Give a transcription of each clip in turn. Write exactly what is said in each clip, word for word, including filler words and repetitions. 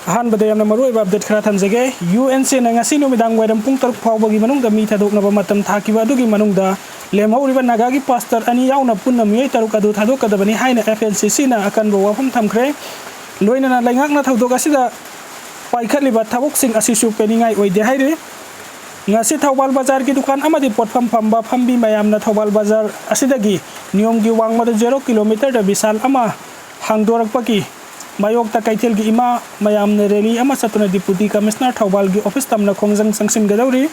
ꯑꯍꯥꯟꯕꯗ ꯌꯥꯝꯅ ꯃꯔꯨꯑꯣꯏꯕ ꯑꯞꯗꯦꯠ ꯈꯔ ꯊꯝꯖꯒꯦ꯫ ꯌꯨ ꯑꯦꯟ ꯁꯤꯅ ꯉꯁꯤ ꯅꯨꯃꯤꯗꯥꯡ ꯋꯥꯏꯔꯝ ꯄꯨꯡ ꯇꯔꯨꯛ ꯐꯥꯎꯕꯒꯤ ꯃꯅꯨꯡꯗ ꯃꯤ ꯊꯥꯗꯣꯛꯅꯕ ꯃꯇꯝ ꯊꯥꯈꯤꯕ ꯑꯗꯨꯒꯤ ꯃꯅꯨꯡꯗ ꯂꯦꯝꯍꯧꯔꯤꯕ ꯅꯥꯒꯥꯒꯤ ꯄꯥꯁꯇꯔ ꯑꯅꯤ ꯌꯥꯎꯅ ꯄꯨꯟꯅ ꯃꯤꯑꯣꯏ ꯇꯔꯨꯛ ꯑꯗꯨ ꯊꯥꯗꯣꯛꯀꯗꯕꯅꯤ ꯍꯥꯏꯅ ꯑꯦꯐ ꯑꯦꯟ ꯁꯤ ꯁꯤꯅ ꯑꯀꯟꯕ ꯋꯥꯐꯝ ꯊꯝꯈ꯭ꯔꯦ꯫ ꯂꯣꯏꯅꯅ ꯂꯩꯉꯥꯛꯅ ꯊꯧꯗꯣꯛ ꯑꯁꯤꯗ ꯄꯥꯏꯈꯠꯂꯤꯕ ꯊꯕꯛꯁꯤꯡ ꯑꯁꯤꯁꯨ ꯄꯦꯟꯅꯤꯡꯉꯥꯏ ꯑꯣꯏꯗꯦ ꯍꯥꯏꯔꯤ꯫ ꯉꯁꯤ ꯊꯧꯕꯥꯜ ꯕꯖꯥꯔꯒꯤ ꯗꯨꯀꯥꯟ ꯑꯃꯗꯤ ꯄꯣꯠꯐꯝ ꯐꯝꯕ ꯐꯝꯕꯤ ꯃꯌꯥꯝꯅ ꯊꯧꯕꯥꯜ ꯕꯖꯥꯔ ꯑꯁꯤꯗꯒꯤ ꯅꯤꯌꯣꯝꯒꯤ ꯋꯥꯡꯃꯗ ꯖꯦꯔꯣ ꯀꯤꯂꯣꯃꯤꯇꯔꯗ ꯕꯤꯁꯥꯜ ꯑꯃ ꯍꯥꯡꯗꯣꯔꯛꯄꯒꯤ ꯃꯥꯌꯣꯛꯇ ꯀꯩꯊꯦꯜꯒꯤ ꯏꯃꯥ ꯃꯌꯥꯝꯅ ꯔꯦꯂꯤ ꯑꯃ ꯆꯠꯇꯨꯅ ꯗꯤꯄꯨꯇꯤ ꯀꯃꯤꯁꯅꯔ ꯊꯧꯕꯥꯜꯒꯤ ꯑꯣꯐꯤꯁ ꯇꯝꯅ ꯈꯣꯡꯖꯪ ꯆꯪꯁꯤꯟꯒꯗꯧꯔꯤ꯫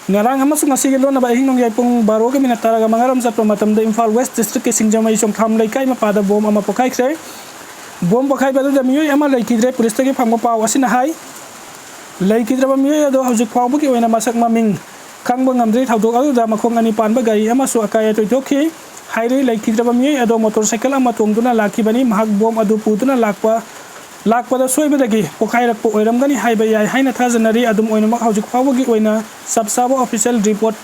ꯉꯔꯥꯡ ꯑꯃꯁꯨꯡ ꯉꯁꯤꯒꯤ ꯂꯣꯟꯅꯕ ꯑꯍꯤꯡ ꯅꯣꯡꯌꯥꯏ ꯄꯨꯡ ꯕꯥꯔꯣꯒꯤ ꯃꯤꯅꯠ ꯇꯔꯥꯒ ꯃꯉꯥꯔꯣꯝ ꯆꯠꯄ ꯃꯇꯝꯗ ꯏꯝꯐꯥꯜ ꯋꯦꯁ ꯗꯤꯁꯇ꯭ꯔꯤꯛꯀꯤ ꯁꯤꯡꯖꯃꯩ ꯆꯣꯡꯊꯥꯝ ꯂꯩꯀꯥꯏ ꯃꯄꯥꯗ ꯕꯣꯝ ꯑꯃ ꯄꯣꯈꯥꯏꯈ꯭ꯔꯦ꯫ ꯕꯣꯝ ꯄꯣꯈꯥꯏꯕ ꯑꯗꯨꯗ ꯃꯤꯑꯣꯏ ꯑꯃ ꯂꯩꯈꯤꯗ꯭ꯔꯦ꯫ ꯄꯨꯂꯤꯁꯇꯒꯤ ꯐꯪꯕ ꯄꯥꯎ ꯑꯁꯤꯅ ꯍꯥꯏ, ꯂꯩꯈꯤꯗ꯭ꯔꯕ ꯃꯤꯑꯣꯏ ꯑꯗꯨ ꯍꯧꯖꯤꯛ ꯐꯥꯎꯕꯒꯤ ꯑꯣꯏꯅ ꯃꯁꯛ ꯃꯃꯤꯡ ꯈꯪꯕ ꯉꯝꯗ꯭ꯔꯤ꯫ ꯊꯧꯗꯣꯛ ꯑꯗꯨꯗ ꯃꯈꯣꯡ ꯑꯅꯤ ꯄꯥꯟꯕ ꯒꯥꯔꯤ ꯑꯃꯁꯨ ꯑꯀꯥꯏ ꯑꯇꯣꯏ ꯊꯣꯛꯈꯤ꯫ ꯍꯥꯏꯔꯤ, ꯂꯩꯈꯤꯗ꯭ꯔꯕ ꯃꯤꯑꯣꯏ ꯑꯗꯨ ꯃꯣꯇꯣꯔ ꯁꯥꯏꯀꯜ ꯑꯃ ꯇꯣꯡꯗꯨꯅ ꯂꯥꯛꯈꯤꯕꯅꯤ꯫ ꯃꯍꯥꯛ ꯕꯣꯝ ꯑꯗꯨ ꯄꯨꯗꯨꯅ ꯂꯥꯛꯄ, ꯂꯥꯛꯄꯗ ꯁꯣꯏꯕꯗꯒꯤ ꯄꯣꯈꯥꯏꯔꯛꯄ ꯑꯣꯏꯔꯝꯒꯅꯤ ꯍꯥꯏꯕ ꯌꯥꯏ ꯍꯥꯏꯅ ꯊꯥꯖꯅꯔꯤ꯫ ꯑꯗꯨꯝ ꯑꯣꯏꯅꯃꯛ, ꯍꯧꯖꯤꯛ ꯐꯥꯎꯕꯒꯤ ꯑꯣꯏꯅ ꯆꯞ ꯆꯥꯕ ꯑꯣꯐꯤꯁꯤꯌꯦꯜ ꯔꯤꯄꯣꯔꯠ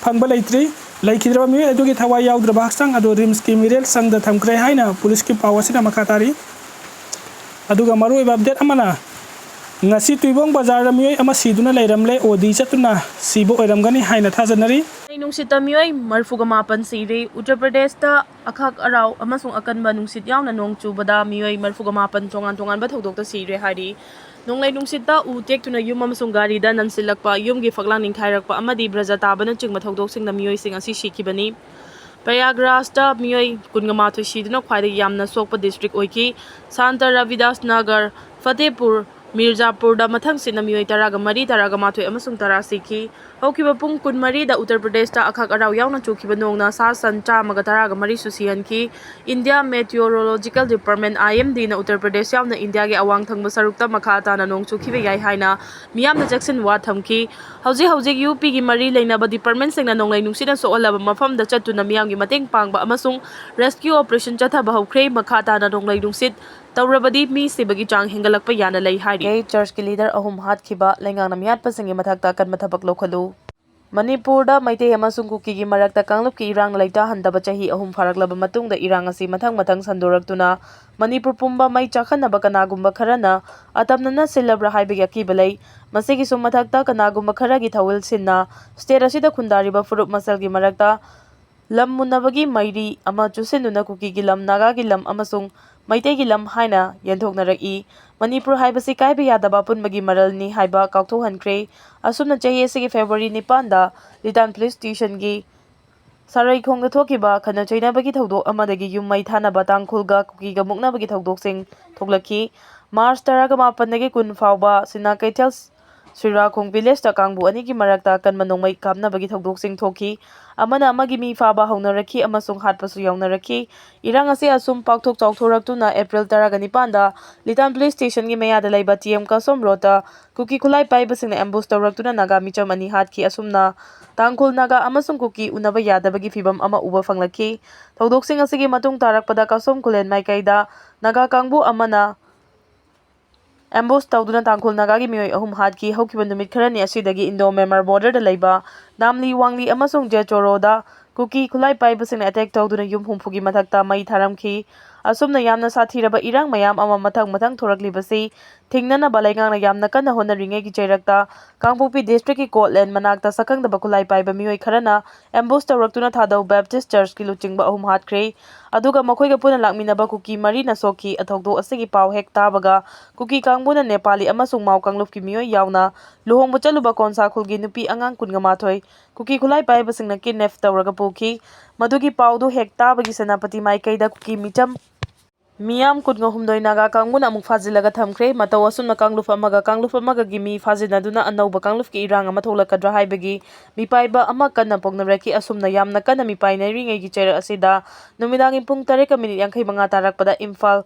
ꯐꯪꯕ ꯂꯩꯇ꯭ꯔꯤ꯫ ꯂꯩꯈꯤꯗ꯭ꯔꯕ ꯃꯤꯑꯣꯏ ꯑꯗꯨꯒꯤ ꯊꯋꯥꯏ ꯌꯥꯎꯗ꯭ꯔꯕ ꯍꯛꯆꯥꯡ ꯑꯗꯨ ꯔꯤꯝꯁꯀꯤ ꯃꯤꯔꯦꯜ ꯁꯪꯗ ꯊꯝꯈ꯭ꯔꯦ ꯍꯥꯏꯅ ꯄꯨꯂꯤꯁꯀꯤ ꯄꯥꯎ ꯑꯁꯤꯅ ꯃꯈꯥ ꯇꯥꯔꯤ꯫ ꯑꯗꯨꯒ ꯃꯔꯨꯑꯣꯏꯕ ꯑꯞꯗꯦꯠ ꯑꯃꯅ, ꯉꯁꯤ ꯇꯨꯏꯕꯣꯡ ꯕꯖꯥꯔꯗ ꯃꯤꯑꯣꯏ ꯑꯃ ꯁꯤꯗꯨꯅ ꯂꯩꯔꯝꯂꯦ꯫ ꯑꯣ ꯗꯤ ꯆꯠꯇꯨꯅ ꯁꯤꯕ ꯑꯣꯏꯔꯝꯒꯅꯤ ꯍꯥꯏꯅ ꯊꯥꯖꯅꯔꯤ꯫ ꯅꯣꯡꯂꯩ ꯅꯨꯡꯁꯤꯠꯇ ꯃꯤꯑꯣꯏ ꯃꯔꯤꯐꯨꯒ ꯃꯥꯄꯟ ꯁꯤꯔꯦ꯫ ꯎꯠꯇꯔ ꯄ꯭ꯔꯗꯦꯁꯇ ꯑꯈꯥꯛ ꯑꯔꯥꯎ ꯑꯃꯁꯨꯡ ꯑꯀꯟꯕ ꯅꯨꯡꯁꯤꯠ ꯌꯥꯎꯅ ꯅꯣꯡ ꯆꯨꯕꯗ ꯃꯤꯑꯣꯏ ꯃꯔꯤꯐꯨꯒ ꯃꯥꯄꯟ ꯇꯣꯉꯥꯟ ꯇꯣꯉꯥꯟꯕ ꯊꯧꯗꯣꯛꯇ ꯁꯤꯔꯦ ꯍꯥꯏꯔꯤ꯫ ꯅꯣꯡꯂꯩ ꯅꯨꯡꯁꯤꯠꯇ ꯎ ꯇꯦꯛꯇꯨꯅ ꯌꯨꯝ ꯑꯃꯁꯨꯡ ꯒꯥꯔꯤꯗ ꯅꯟꯁꯤꯜꯂꯛꯄ, ꯌꯨꯝꯒꯤ ꯐꯛꯂꯥꯡ ꯅꯤꯡꯈꯥꯏꯔꯛꯄ ꯑꯃꯗꯤ ꯕ꯭ꯔꯖ ꯇꯥꯕꯅꯆꯤꯡꯕ ꯊꯧꯗꯣꯛꯁꯤꯡꯅ ꯃꯤꯑꯣꯏꯁꯤꯡ ꯑꯁꯤ ꯁꯤꯈꯤꯕꯅꯤ꯫ ꯄ꯭ꯔꯌꯥꯒ꯭ꯔꯥꯖꯇ ꯃꯤꯑꯣꯏ ꯀꯨꯟꯒ ꯃꯥꯊꯣꯏ ꯁꯤꯗꯨꯅ ꯈ꯭ꯋꯥꯏꯗꯒꯤ ꯌꯥꯝꯅ ꯁꯣꯛꯄ ꯗꯤꯁꯇ꯭ꯔꯤꯛ ꯑꯣꯏꯈꯤ꯫ ꯁꯥꯟꯇ ꯔꯕꯤꯗꯥꯁ ꯅꯒꯔ, ꯐꯇꯦꯄꯨꯔ, ꯃꯤꯔꯖꯥꯄꯨꯔꯗ ꯃꯊꯪꯁꯤꯠꯅ ꯃꯤꯑꯣꯏ ꯇꯔꯥꯒ ꯃꯔꯤ, ꯇꯔꯥꯒ ꯃꯥꯊꯣꯏ ꯑꯃꯁꯨꯡ ꯇꯔꯥ ꯁꯤꯈꯤ꯫ ꯍꯧꯈꯤꯕ ꯄꯨꯡ ꯀꯨꯟꯃꯔꯤꯗ ꯎꯠꯇꯔ ꯄ꯭ꯔꯗꯦꯁꯇ ꯑꯈꯥꯛ ꯑꯔꯥꯎ ꯌꯥꯎꯅ ꯆꯨꯈꯤꯕ ꯅꯣꯡꯅ ꯁꯥ ꯁꯟ ꯆꯥꯝꯃꯒ ꯇꯔꯥꯒ ꯃꯔꯤꯁꯨ ꯁꯤꯍꯟꯈꯤ꯫ ꯏꯟꯗꯤꯌꯥ ꯃꯦꯇꯤꯑꯣꯔꯣꯂꯣꯖꯤꯀꯦꯜ ꯗꯤꯄꯥꯔꯠꯃꯦꯟ, ꯑꯥꯏ ꯑꯦꯝ ꯗꯤꯅ ꯎꯠꯇꯔ ꯄ꯭ꯔꯗꯦꯁ ꯌꯥꯎꯅ ꯏꯟꯗꯤꯌꯥꯒꯤ ꯑꯋꯥꯡ ꯊꯪꯕ ꯁꯔꯨꯛꯇ ꯃꯈꯥ ꯇꯥꯅ ꯅꯣꯡ ꯆꯨꯈꯤꯕ ꯌꯥꯏ ꯍꯥꯏꯅ ꯃꯤꯌꯥꯝꯅ ꯆꯦꯛꯁꯤꯟꯋꯥ ꯊꯝꯈꯤ꯫ ꯍꯧꯖꯤꯛ ꯍꯧꯖꯤꯛ ꯌꯨ ꯄꯤꯒꯤ ꯃꯔꯤ ꯂꯩꯅꯕ ꯗꯤꯄꯥꯔꯠꯃꯦꯟꯁꯤꯡꯅ ꯅꯣꯡꯂꯩ ꯅꯨꯡꯁꯤꯠꯅ ꯁꯣꯛꯍꯜꯂꯕ ꯃꯐꯝꯗ ꯆꯠꯇꯨꯅ ꯃꯤꯌꯥꯝꯒꯤ ꯃꯇꯦꯡ ꯄꯥꯡꯕ ꯑꯃꯁꯨꯡ ꯔꯦꯁꯀ꯭ꯌꯨ ꯑꯣꯄꯔꯦꯁꯟ ꯆꯠꯊꯕ ꯍꯧꯈ꯭ꯔꯦ꯫ ꯃꯈꯥ ꯇꯥꯅ ꯅꯣꯡꯂꯩ ꯅꯨꯡꯁꯤꯠ ꯇꯧꯔꯕꯗꯤ ꯃꯤ ꯁꯤꯕꯒꯤ ꯆꯥꯡ ꯍꯦꯟꯒꯠꯂꯛꯄ ꯌꯥꯅ ꯂꯩ ꯍꯥꯏꯔꯤ꯫ ꯆꯔꯆꯀꯤ ꯂꯤꯗꯔ ꯑꯍꯨꯝ ꯍꯥꯠꯈꯤꯕ, ꯂꯩꯉꯥꯛꯅ ꯃꯤꯍꯥꯠꯄꯁꯤꯡꯒꯤ ꯃꯊꯛꯇ ꯑꯀꯟꯕ ꯊꯕꯛ ꯂꯧꯈꯠꯂꯨ꯫ ꯃꯅꯤꯄꯨꯔꯗ ꯃꯩꯇꯩ ꯑꯃꯁꯨꯡ ꯀꯨꯀꯤꯒꯤ ꯃꯔꯛꯇ ꯀꯥꯡꯂꯨꯞꯀꯤ ꯏꯔꯥꯡ ꯂꯩꯇꯥꯍꯟꯗꯕ ꯆꯍꯤ ꯑꯍꯨꯝ ꯐꯥꯔꯛꯂꯕ ꯃꯇꯨꯡꯗ, ꯏꯔꯥꯡ ꯑꯁꯤ ꯃꯊꯪ ꯃꯊꯪ ꯁꯟꯗꯣꯔꯛꯇꯨꯅ ꯃꯅꯤꯄꯨꯔ ꯄꯨꯝꯕ ꯃꯩ ꯆꯥꯛꯍꯟꯅꯕ ꯀꯅꯥꯒꯨꯝꯕ ꯈꯔꯅ ꯑꯇꯝꯅꯅ ꯁꯤꯜꯂꯕ꯭ꯔꯥ ꯍꯥꯏꯕꯒꯤ ꯑꯀꯤꯕ ꯂꯩ꯫ ꯃꯁꯤꯒꯤꯁꯨ ꯃꯊꯛꯇ, ꯀꯅꯥꯒꯨꯝꯕ ꯈꯔꯒꯤ ꯊꯧꯑꯣꯏꯜꯁꯤꯡꯅ state ꯑꯁꯤꯗ ꯈꯨꯟꯗꯥꯔꯤꯕ ꯐꯨꯔꯨꯞ ꯃꯁꯦꯜꯒꯤ ꯃꯔꯛꯇ ꯂꯝ ꯃꯨꯟꯅꯕꯒꯤ ꯃꯩꯔꯤ ꯑꯃ ꯆꯨꯁꯤꯟꯗꯨꯅ ꯀꯨꯀꯤꯒꯤ ꯂꯝ, ꯅꯥꯒꯥꯒꯤ ꯂꯝ ꯑꯃꯁꯨꯡ ꯃꯩꯇꯩꯒꯤ ꯂꯝ ꯍꯥꯏꯅ ꯌꯦꯟꯊꯣꯛꯅꯔꯛꯏ꯫ ꯃꯅꯤꯄꯨꯔ ꯍꯥꯏꯕꯁꯤ ꯀꯥꯏꯕ ꯌꯥꯗꯕ ꯑꯄꯨꯟꯕꯒꯤ ꯃꯔꯜꯅꯤ ꯍꯥꯏꯕ ꯀꯥꯎꯊꯣꯛꯍꯟꯈ꯭ꯔꯦ꯫ ꯑꯁꯨꯝꯅ ꯆꯍꯤ ꯑꯁꯤꯒꯤ February ꯅꯤꯄꯥꯟꯗ ꯂꯤꯇꯥꯟ police stationꯒꯤ ꯁꯥꯔꯩꯈꯣꯡꯗ ꯊꯣꯛꯈꯤꯕ ꯈꯠꯅ ꯆꯩꯅꯕꯒꯤ ꯊꯧꯗꯣꯛ ꯑꯃꯗꯒꯤ ꯌꯨꯝ ꯃꯩ ꯊꯥꯅꯕ ꯇꯥꯡꯈꯨꯜꯒ ꯀꯨꯀꯤꯒ ꯃꯨꯛꯅꯕꯒꯤ ꯊꯧꯗꯣꯛꯁꯤꯡ ꯊꯣꯛꯂꯛꯈꯤ꯫ March ꯇꯔꯥꯃꯥꯄꯟꯗꯒꯤ ꯀꯨꯟ ꯐꯥꯎꯕ ꯁꯤꯅꯥ ꯀꯩꯊꯦꯜ ꯁꯤꯔꯥꯈꯣꯡ villageꯇ ꯀꯥꯡꯕꯨ ꯑꯅꯤꯒꯤ ꯃꯔꯛꯇ ꯑꯀꯟꯕ ꯅꯣꯡꯃꯩ ꯀꯥꯞꯅꯕꯒꯤ ꯊꯧꯗꯣꯛꯁꯤꯡ ꯊꯣꯛꯈꯤ꯫ ꯑꯃꯅ ꯑꯃꯒꯤ ꯃꯤ ꯐꯥꯕ ꯍꯧꯅꯔꯛꯈꯤ ꯑꯃꯁꯨꯡ ꯍꯥꯠꯄꯁꯨ ꯌꯥꯎꯅꯔꯛꯈꯤ꯫ ꯏꯔꯥꯡ ꯑꯁꯤ ꯑꯁꯨꯝ ꯄꯥꯛꯊꯣꯛ ꯆꯥꯎꯊꯣꯔꯛꯇꯨꯅ April ꯇꯔꯥꯒ ꯅꯤꯄꯥꯟꯗ ꯂꯤꯇꯥꯟ police stationꯒꯤ ꯃꯌꯥꯗ ꯂꯩꯕ T M ꯀꯁꯣꯝ roadꯇ ꯀꯨꯀꯤ ꯈꯨꯠꯂꯥꯏ ꯄꯥꯏꯕꯁꯤꯡꯅ ambush ꯇꯧꯔꯛꯇꯨꯅ ꯅꯥꯒꯥ ꯃꯤꯆꯝ ꯑꯅꯤ ꯍꯥꯠꯈꯤ꯫ ꯑꯁꯨꯝꯅ ꯇꯥꯡꯈꯨꯜ, ꯅꯥꯒꯥ ꯑꯃꯁꯨꯡ ꯀꯨꯀꯤ ꯎꯅꯕ ꯌꯥꯗꯕꯒꯤ ꯐꯤꯚꯝ ꯑꯃ ꯎꯕ ꯐꯪꯂꯛꯈꯤ꯫ ꯊꯧꯗꯣꯛꯁꯤꯡ ꯑꯁꯤꯒꯤ ꯃꯇꯨꯡ ꯇꯥꯔꯛꯄꯗ ꯀꯁꯣꯝ ꯈꯨꯂꯦꯟ ꯃꯥꯏꯀꯩꯗ ꯅꯥꯒꯥ ꯀꯥꯡꯕꯨ ꯑꯃꯅ ambush ꯇꯧꯗꯨꯅ ꯇꯥꯡꯈꯨꯜ ꯅꯥꯒꯥꯒꯤ ꯃꯤꯑꯣꯏ ꯑꯍꯨꯝ ꯍꯥꯠꯈꯤ꯫ ꯍꯧꯈꯤꯕ ꯅꯨꯃꯤꯠ ꯈꯔꯅꯤ ꯑꯁꯤꯗꯒꯤ Indo Myanmar borderꯗ ꯂꯩꯕ ꯅꯥꯝꯂꯤ, ꯋꯥꯡꯂꯤ ꯑꯃꯁꯨꯡ ꯖꯦꯆꯣꯔꯣꯗ ꯀꯨꯀꯤ ꯈꯨꯠꯂꯥꯏ ꯄꯥꯏꯕꯁꯤꯡꯅ attack ꯇꯧꯗꯨꯅ ꯌꯨꯝ ꯍꯨꯝꯐꯨꯒꯤ ꯃꯊꯛꯇ ꯃꯩ ꯊꯥꯔꯝꯈꯤ꯫ ꯑꯁꯨꯝꯅ ꯌꯥꯝꯅ ꯁꯥꯊꯤꯔꯕ ꯏꯔꯥꯡ ꯃꯌꯥꯝ ꯑꯃ ꯃꯊꯪ ꯃꯊꯪ ꯊꯣꯔꯛꯂꯤꯕꯁꯤ ꯊꯤꯡꯅꯅꯕ ꯂꯩꯉꯥꯛꯅ ꯌꯥꯝꯅ ꯀꯟꯅ ꯍꯣꯠꯅꯔꯤꯉꯩꯒꯤ ꯆꯩꯔꯛꯇ ꯀꯥꯡꯄꯣꯛꯄꯤ districtꯀꯤ ꯀꯣꯠꯂꯦꯟ ꯃꯅꯥꯛꯇ ꯁꯛꯈꯪꯗꯕ ꯈꯨꯠꯂꯥꯏ ꯄꯥꯏꯕ ꯃꯤꯑꯣꯏ ꯈꯔꯅ ambush ꯇꯧꯔꯛꯇꯨꯅ ꯊꯥꯗꯧ Baptist Churchꯀꯤ ꯂꯨꯆꯤꯡꯕ ꯑꯍꯨꯝ ꯍꯥꯠꯈ꯭ꯔꯦ꯫ ꯑꯗꯨꯒ ꯃꯈꯣꯏꯒ ꯄꯨꯟꯅ ꯂꯥꯛꯃꯤꯟꯅꯕ ꯀꯨꯀꯤ ꯃꯔꯤꯅ ꯁꯣꯛꯈꯤ꯫ ꯊꯧꯗꯣꯛ ꯑꯁꯤꯒꯤ ꯄꯥꯎ ꯍꯦꯛ ꯇꯥꯕꯒ ꯀꯨꯀꯤ ꯀꯥꯡꯕꯨꯅ ꯅꯦꯄꯥꯂꯤ ꯑꯃꯁꯨꯡ ꯃꯥꯎ ꯀꯥꯡꯂꯨꯞꯀꯤ ꯃꯤꯑꯣꯏ ꯌꯥꯎꯅ ꯂꯨꯍꯣꯡꯕ ꯆꯠꯂꯨꯕ ꯀꯣꯟꯁꯥ ꯈꯨꯜꯒꯤ ꯅꯨꯄꯤ ꯑꯉꯥꯡ ꯀꯨꯟꯒ ꯃꯥꯊꯣꯏ ꯀꯨꯀꯤ ꯈꯨꯠꯂꯥꯏ ꯄꯥꯏꯕꯁꯤꯡꯅ kidnap ꯇꯧꯔꯒ ꯄꯨꯈꯤ꯫ ꯃꯗꯨꯒꯤ ꯄꯥꯎꯗꯨ ꯍꯦꯛ ꯇꯥꯕꯒꯤ ꯁꯦꯅꯥꯄꯇꯤ ꯃꯥꯏꯀꯩꯗ ꯀꯨꯀꯤ ꯃꯤꯆꯝ ꯃꯤꯌꯥꯝ ꯀꯨꯟꯒ ꯍꯨꯝꯗꯣꯏ ꯅꯥꯒꯥ ꯀꯥꯡꯕꯨꯅ ꯑꯃꯨꯛ ꯐꯥꯖꯤꯜꯂꯒ ꯊꯝꯈ꯭ꯔꯦ꯫ ꯃꯇꯧ ꯑꯁꯨꯝꯅ ꯀꯥꯡꯂꯨꯞ ꯑꯃꯒ ꯀꯥꯡꯂꯨꯞ ꯑꯃꯒꯒꯤ ꯃꯤ ꯐꯥꯖꯤꯟꯅꯗꯨꯅ ꯑꯅꯧꯕ ꯀꯥꯡꯂꯨꯞꯀꯤ ꯏꯔꯥꯡ ꯑꯃ ꯊꯣꯛꯂꯛꯀꯗ꯭ꯔꯥ ꯍꯥꯏꯕꯒꯤ ꯃꯤꯄꯥꯏꯕ ꯑꯃ ꯀꯟꯅ ꯄꯣꯛꯅꯔꯛꯈꯤ꯫ ꯑꯁꯨꯝꯅ ꯌꯥꯝꯅ ꯀꯟꯅ ꯃꯤꯄꯥꯏꯅꯔꯤꯉꯩꯒꯤ ꯆꯩꯔꯛ ꯑꯁꯤꯗ ꯅꯨꯃꯤꯗꯥꯡꯒꯤ ꯄꯨꯡ ꯇꯔꯦꯠꯀ minute ꯌꯥꯡꯈꯩ ꯃꯉꯥ ꯇꯥꯔꯛꯄꯗ ꯏꯝꯐꯥꯜ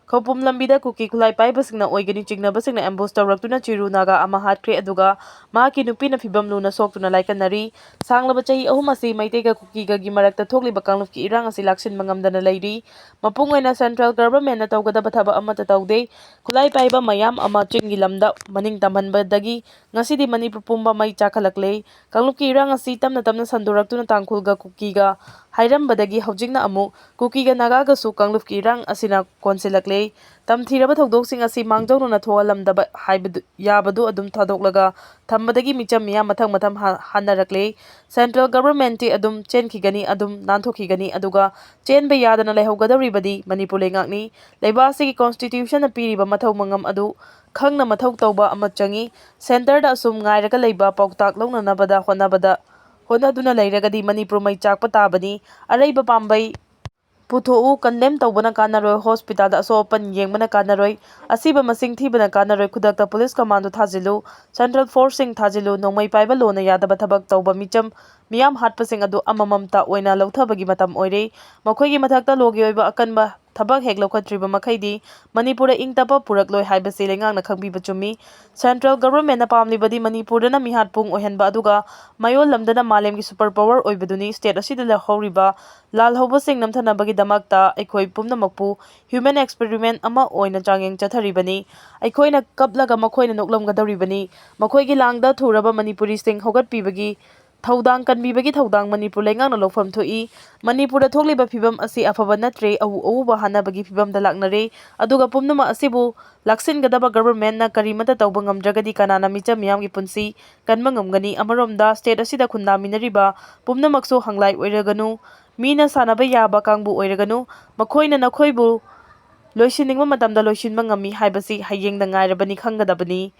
ꯈꯧꯄꯨꯝ ꯂꯝꯕꯤꯗ ꯀꯨꯀꯤ ꯈꯨꯠꯂꯥꯏ ꯄꯥꯏꯕꯁꯤꯡꯅ ꯑꯣꯏꯒꯅꯤ ꯆꯤꯡꯅꯕꯁꯤꯡꯅ ambush ꯇꯧꯔꯛꯇꯨꯅ ꯆꯤꯔꯨ ꯅꯥꯒꯥ ꯑꯃ ꯍꯥꯠꯈ꯭ꯔꯦ, ꯑꯗꯨꯒ ꯃꯍꯥꯛꯀꯤ ꯅꯨꯄꯤꯅ ꯐꯤꯕꯝ ꯂꯨꯅ ꯁꯣꯛꯇꯨꯅ ꯂꯥꯏꯀꯠꯅꯔꯤ꯫ ꯁꯥꯡꯂꯕ ꯆꯍꯤ ꯑꯍꯨꯝ ꯑꯁꯤ ꯃꯩꯇꯩꯒ ꯀꯨꯀꯤꯒꯒꯤ ꯃꯔꯛꯇ ꯊꯣꯛꯂꯤꯕ ꯀꯥꯡꯂꯨꯞꯀꯤ ꯏꯔꯥꯡ ꯑꯁꯤ ꯂꯥꯛꯁꯤꯟꯕ ꯉꯝꯗꯅ ꯂꯩꯔꯤ꯫ ꯃꯄꯨꯡ ꯑꯣꯏꯅ central governmentꯅ ꯇꯧꯒꯗꯕ ꯊꯕꯛ ꯑꯃꯠꯇ ꯇꯧꯗꯦ꯫ ꯈꯨꯠꯂꯥꯏ ꯄꯥꯏꯕ ꯃꯌꯥꯝ ꯑꯃ ꯆꯤꯡꯒꯤ ꯂꯝꯗ ꯃꯅꯤꯡ ꯇꯝꯍꯟꯕꯗꯒꯤ ꯉꯁꯤꯗꯤ ꯃꯅꯤꯄꯨꯔ ꯄꯨꯝꯕ ꯃꯩ ꯆꯥꯛꯈꯠꯂꯛꯂꯦ꯫ ꯀꯥꯡꯂꯨꯞꯀꯤ ꯏꯔꯥꯡ ꯑꯁꯤ ꯇꯞꯅ ꯇꯞꯅ ꯁꯟꯗꯣꯔꯛꯇꯨꯅ ꯇꯥꯡꯈꯨꯜꯒ ꯀꯨꯀꯤꯒ ꯍꯥꯏꯔꯝꯕꯗꯒꯤ ꯍꯧꯖꯤꯛꯅ ꯑꯃꯨꯛ ꯀꯨꯀꯤꯒ ꯅꯥꯒꯥꯒꯁꯨ ꯀꯥꯡꯂꯨꯞꯀꯤ ꯏꯔꯥꯡ ꯑꯁꯤꯅ ꯀꯣꯟꯁꯤꯜꯂꯛꯂꯦ꯫ ꯇꯝꯊꯤꯔꯕ ꯊꯧꯗꯣꯛꯁꯤꯡ ꯑꯁꯤ ꯃꯥꯡꯖꯧꯅꯅ ꯊꯣꯛꯍꯜꯂꯝꯗꯕ ꯍꯥꯏꯕꯗꯨ ꯌꯥꯕꯗꯨ ꯑꯗꯨꯝ ꯊꯥꯗꯣꯛꯂꯒ ꯊꯝꯕꯗꯒꯤ ꯃꯤꯆꯝ ꯃꯤꯌꯥꯝ ꯃꯊꯪ ꯃꯊꯪ ꯍꯥ-, ꯍꯥꯟꯅꯔꯛꯂꯦ꯫ Central Government ꯇꯤ ꯑꯗꯨꯝ ꯆꯦꯟꯈꯤꯒꯅꯤ, ꯑꯗꯨꯝ ꯅꯥꯟꯊꯣꯛꯈꯤꯒꯅꯤ, ꯑꯗꯨꯒ ꯆꯦꯟꯕ ꯌꯥꯗꯅ ꯂꯩꯍꯧꯒꯗꯧꯔꯤꯕꯗꯤ ꯃꯅꯤꯄꯨꯔ ꯂꯩꯉꯥꯛꯅꯤ꯫ ꯂꯩꯕꯥꯛ ꯑꯁꯤꯒꯤ Constitution ꯅ ꯄꯤꯔꯤꯕ ꯃꯊꯧ ꯃꯉꯝ ꯑꯗꯨ ꯈꯪꯅ ꯃꯊꯧ ꯇꯧꯕ ꯑꯃ ꯆꯪꯏ꯫ Centre ꯗ ꯑꯁꯨꯝ ꯉꯥꯏꯔꯒ ꯂꯩꯕ ꯄꯥꯎꯇꯥꯛ ꯂꯧꯅꯅꯕꯗ ꯍꯣꯠꯅꯕꯗ, ꯍꯣꯠꯅꯗꯨꯅ ꯂꯩꯔꯒꯗꯤ ꯃꯅꯤꯄꯨꯔ ꯃꯩ ꯆꯥꯛꯄ ꯇꯥꯕꯅꯤ꯫ ꯑꯔꯩꯕ ꯄꯥꯝꯕꯩ ꯄꯨꯊꯣꯛꯎ, condemn ꯇꯧꯕꯅ ꯀꯥꯟꯅꯔꯣꯏ꯫ Hospital ꯗ ꯑꯁꯣꯛ ꯑꯄꯟ ꯌꯦꯡꯕꯅ ꯀꯥꯟꯅꯔꯣꯏ꯫ ꯑꯁꯤꯕ ꯃꯁꯤꯡ ꯊꯤꯕꯅ ꯀꯥꯟꯅꯔꯣꯏ꯫ ꯈꯨꯗꯛꯇ police commando ꯊꯥꯖꯤꯜꯂꯨ, Central Force ꯁꯤꯡ ꯊꯥꯖꯤꯜꯂꯨ꯫ ꯅꯣꯡꯃꯩ ꯄꯥꯏꯕ ꯂꯣꯅ ꯌꯥꯗꯕ ꯊꯕꯛ ꯇꯧꯕ ꯃꯤꯆꯝ ꯃꯤꯌꯥꯝ ꯍꯥꯠꯄꯁꯤꯡ ꯑꯗꯨ ꯑꯃꯃꯝꯇ ꯑꯣꯏꯅ ꯂꯧꯊꯕꯒꯤ ꯃꯇꯝ ꯑꯣꯏꯔꯦ꯫ ꯃꯈꯣꯏꯒꯤ ꯃꯊꯛꯇ ꯂꯣꯒꯤ ꯑꯣꯏꯕ ꯑꯀꯟꯕ ꯊꯕꯛ ꯍꯦꯛ ꯂꯧꯈꯠꯇ꯭ꯔꯤꯕ ꯃꯈꯩꯗꯤ ꯃꯅꯤꯄꯨꯔꯗ ꯏꯪ ꯇꯞꯄ ꯄꯨꯔꯛꯂꯣꯏ ꯍꯥꯏꯕꯁꯤ ꯂꯩꯉꯥꯛꯅ ꯈꯪꯕꯤꯕ ꯆꯨꯝꯃꯤ꯫ Central Government ꯅ ꯄꯥꯝꯂꯤꯕꯗꯤ ꯃꯅꯤꯄꯨꯔꯗꯅ ꯃꯤꯍꯥꯠ ꯄꯨꯡ ꯑꯣꯏꯍꯟꯕ, ꯑꯗꯨꯒ ꯃꯌꯣꯜ ꯂꯝꯗꯅ ꯃꯥꯂꯦꯝꯒꯤ super power ꯑꯣꯏꯕꯗꯨꯅꯤ꯫ State ꯑꯁꯤꯗ ꯂꯩꯍꯧꯔꯤꯕ ꯂꯥꯜꯍꯧꯕꯁꯤꯡ ꯅꯝꯊꯅꯕꯒꯤꯗꯃꯛꯇ ꯑꯩꯈꯣꯏ ꯄꯨꯝꯅꯃꯛꯄꯨ human experiment ꯑꯃ ꯑꯣꯏꯅ ꯆꯥꯡꯌꯦꯡ ꯆꯠꯊꯔꯤꯕꯅꯤ꯫ ꯑꯩꯈꯣꯏꯅ ꯀꯞꯂꯒ ꯃꯈꯣꯏꯅ ꯅꯣꯛꯂꯝꯒꯗꯧꯔꯤꯕꯅꯤ꯫ ꯃꯈꯣꯏꯒꯤ ꯂꯥꯡꯗ ꯊꯨꯔꯕ ꯃꯅꯤꯄꯨꯔꯤꯁꯤꯡ ꯍꯧꯒꯠꯄꯤꯕꯒꯤ ꯊꯧꯗꯥꯡ ꯀꯟꯕꯤꯕꯒꯤ ꯊꯧꯗꯥꯡ ꯃꯅꯤꯄꯨꯔ ꯂꯩꯉꯥꯛꯅ ꯂꯧꯐꯝ ꯊꯣꯛꯏ꯫ ꯃꯅꯤꯄꯨꯔꯗ ꯊꯣꯛꯂꯤꯕ ꯐꯤꯕꯝ ꯑꯁꯤ ꯑꯐꯕ ꯅꯠꯇ꯭ꯔꯦ, ꯑꯎ ꯑꯎꯕ ꯍꯥꯟꯅꯕꯒꯤ ꯐꯤꯕꯝꯗ ꯂꯥꯛꯅꯔꯦ꯫ ꯑꯗꯨꯒ ꯄꯨꯝꯅꯃꯛ ꯑꯁꯤꯕꯨ ꯂꯥꯛꯁꯤꯟꯒꯗꯕ government ꯅ ꯀꯔꯤꯃꯠꯇ ꯇꯧꯕ ꯉꯝꯗ꯭ꯔꯒꯗꯤ ꯀꯅꯥꯅ ꯃꯤꯆꯝ ꯃꯤꯌꯥꯝꯒꯤ ꯄꯨꯟꯁꯤ ꯀꯟꯕ ꯉꯝꯒꯅꯤ? ꯑꯃꯔꯣꯝꯗ state ꯑꯁꯤꯗ ꯈꯨꯟꯗꯥꯃꯤꯟꯅꯔꯤꯕ ꯄꯨꯝꯅꯃꯛꯁꯨ ꯍꯪꯂꯥꯏ ꯑꯣꯏꯔꯒꯅꯨ, ꯃꯤꯅ ꯁꯥꯟꯅꯕ ꯌꯥꯕ ꯀꯥꯡꯕꯨ ꯑꯣꯏꯔꯒꯅꯨ, ꯃꯈꯣꯏꯅ ꯅꯈꯣꯏꯕꯨ ꯂꯣꯏꯁꯤꯟꯅꯤꯡꯕ ꯃꯇꯝꯗ ꯂꯣꯏꯁꯤꯟꯕ ꯉꯝꯃꯤ ꯍꯥꯏꯕꯁꯤ ꯍꯌꯦꯡꯗ ꯉꯥꯏꯔꯕꯅꯤ ꯈꯪꯒꯗꯕꯅꯤ꯫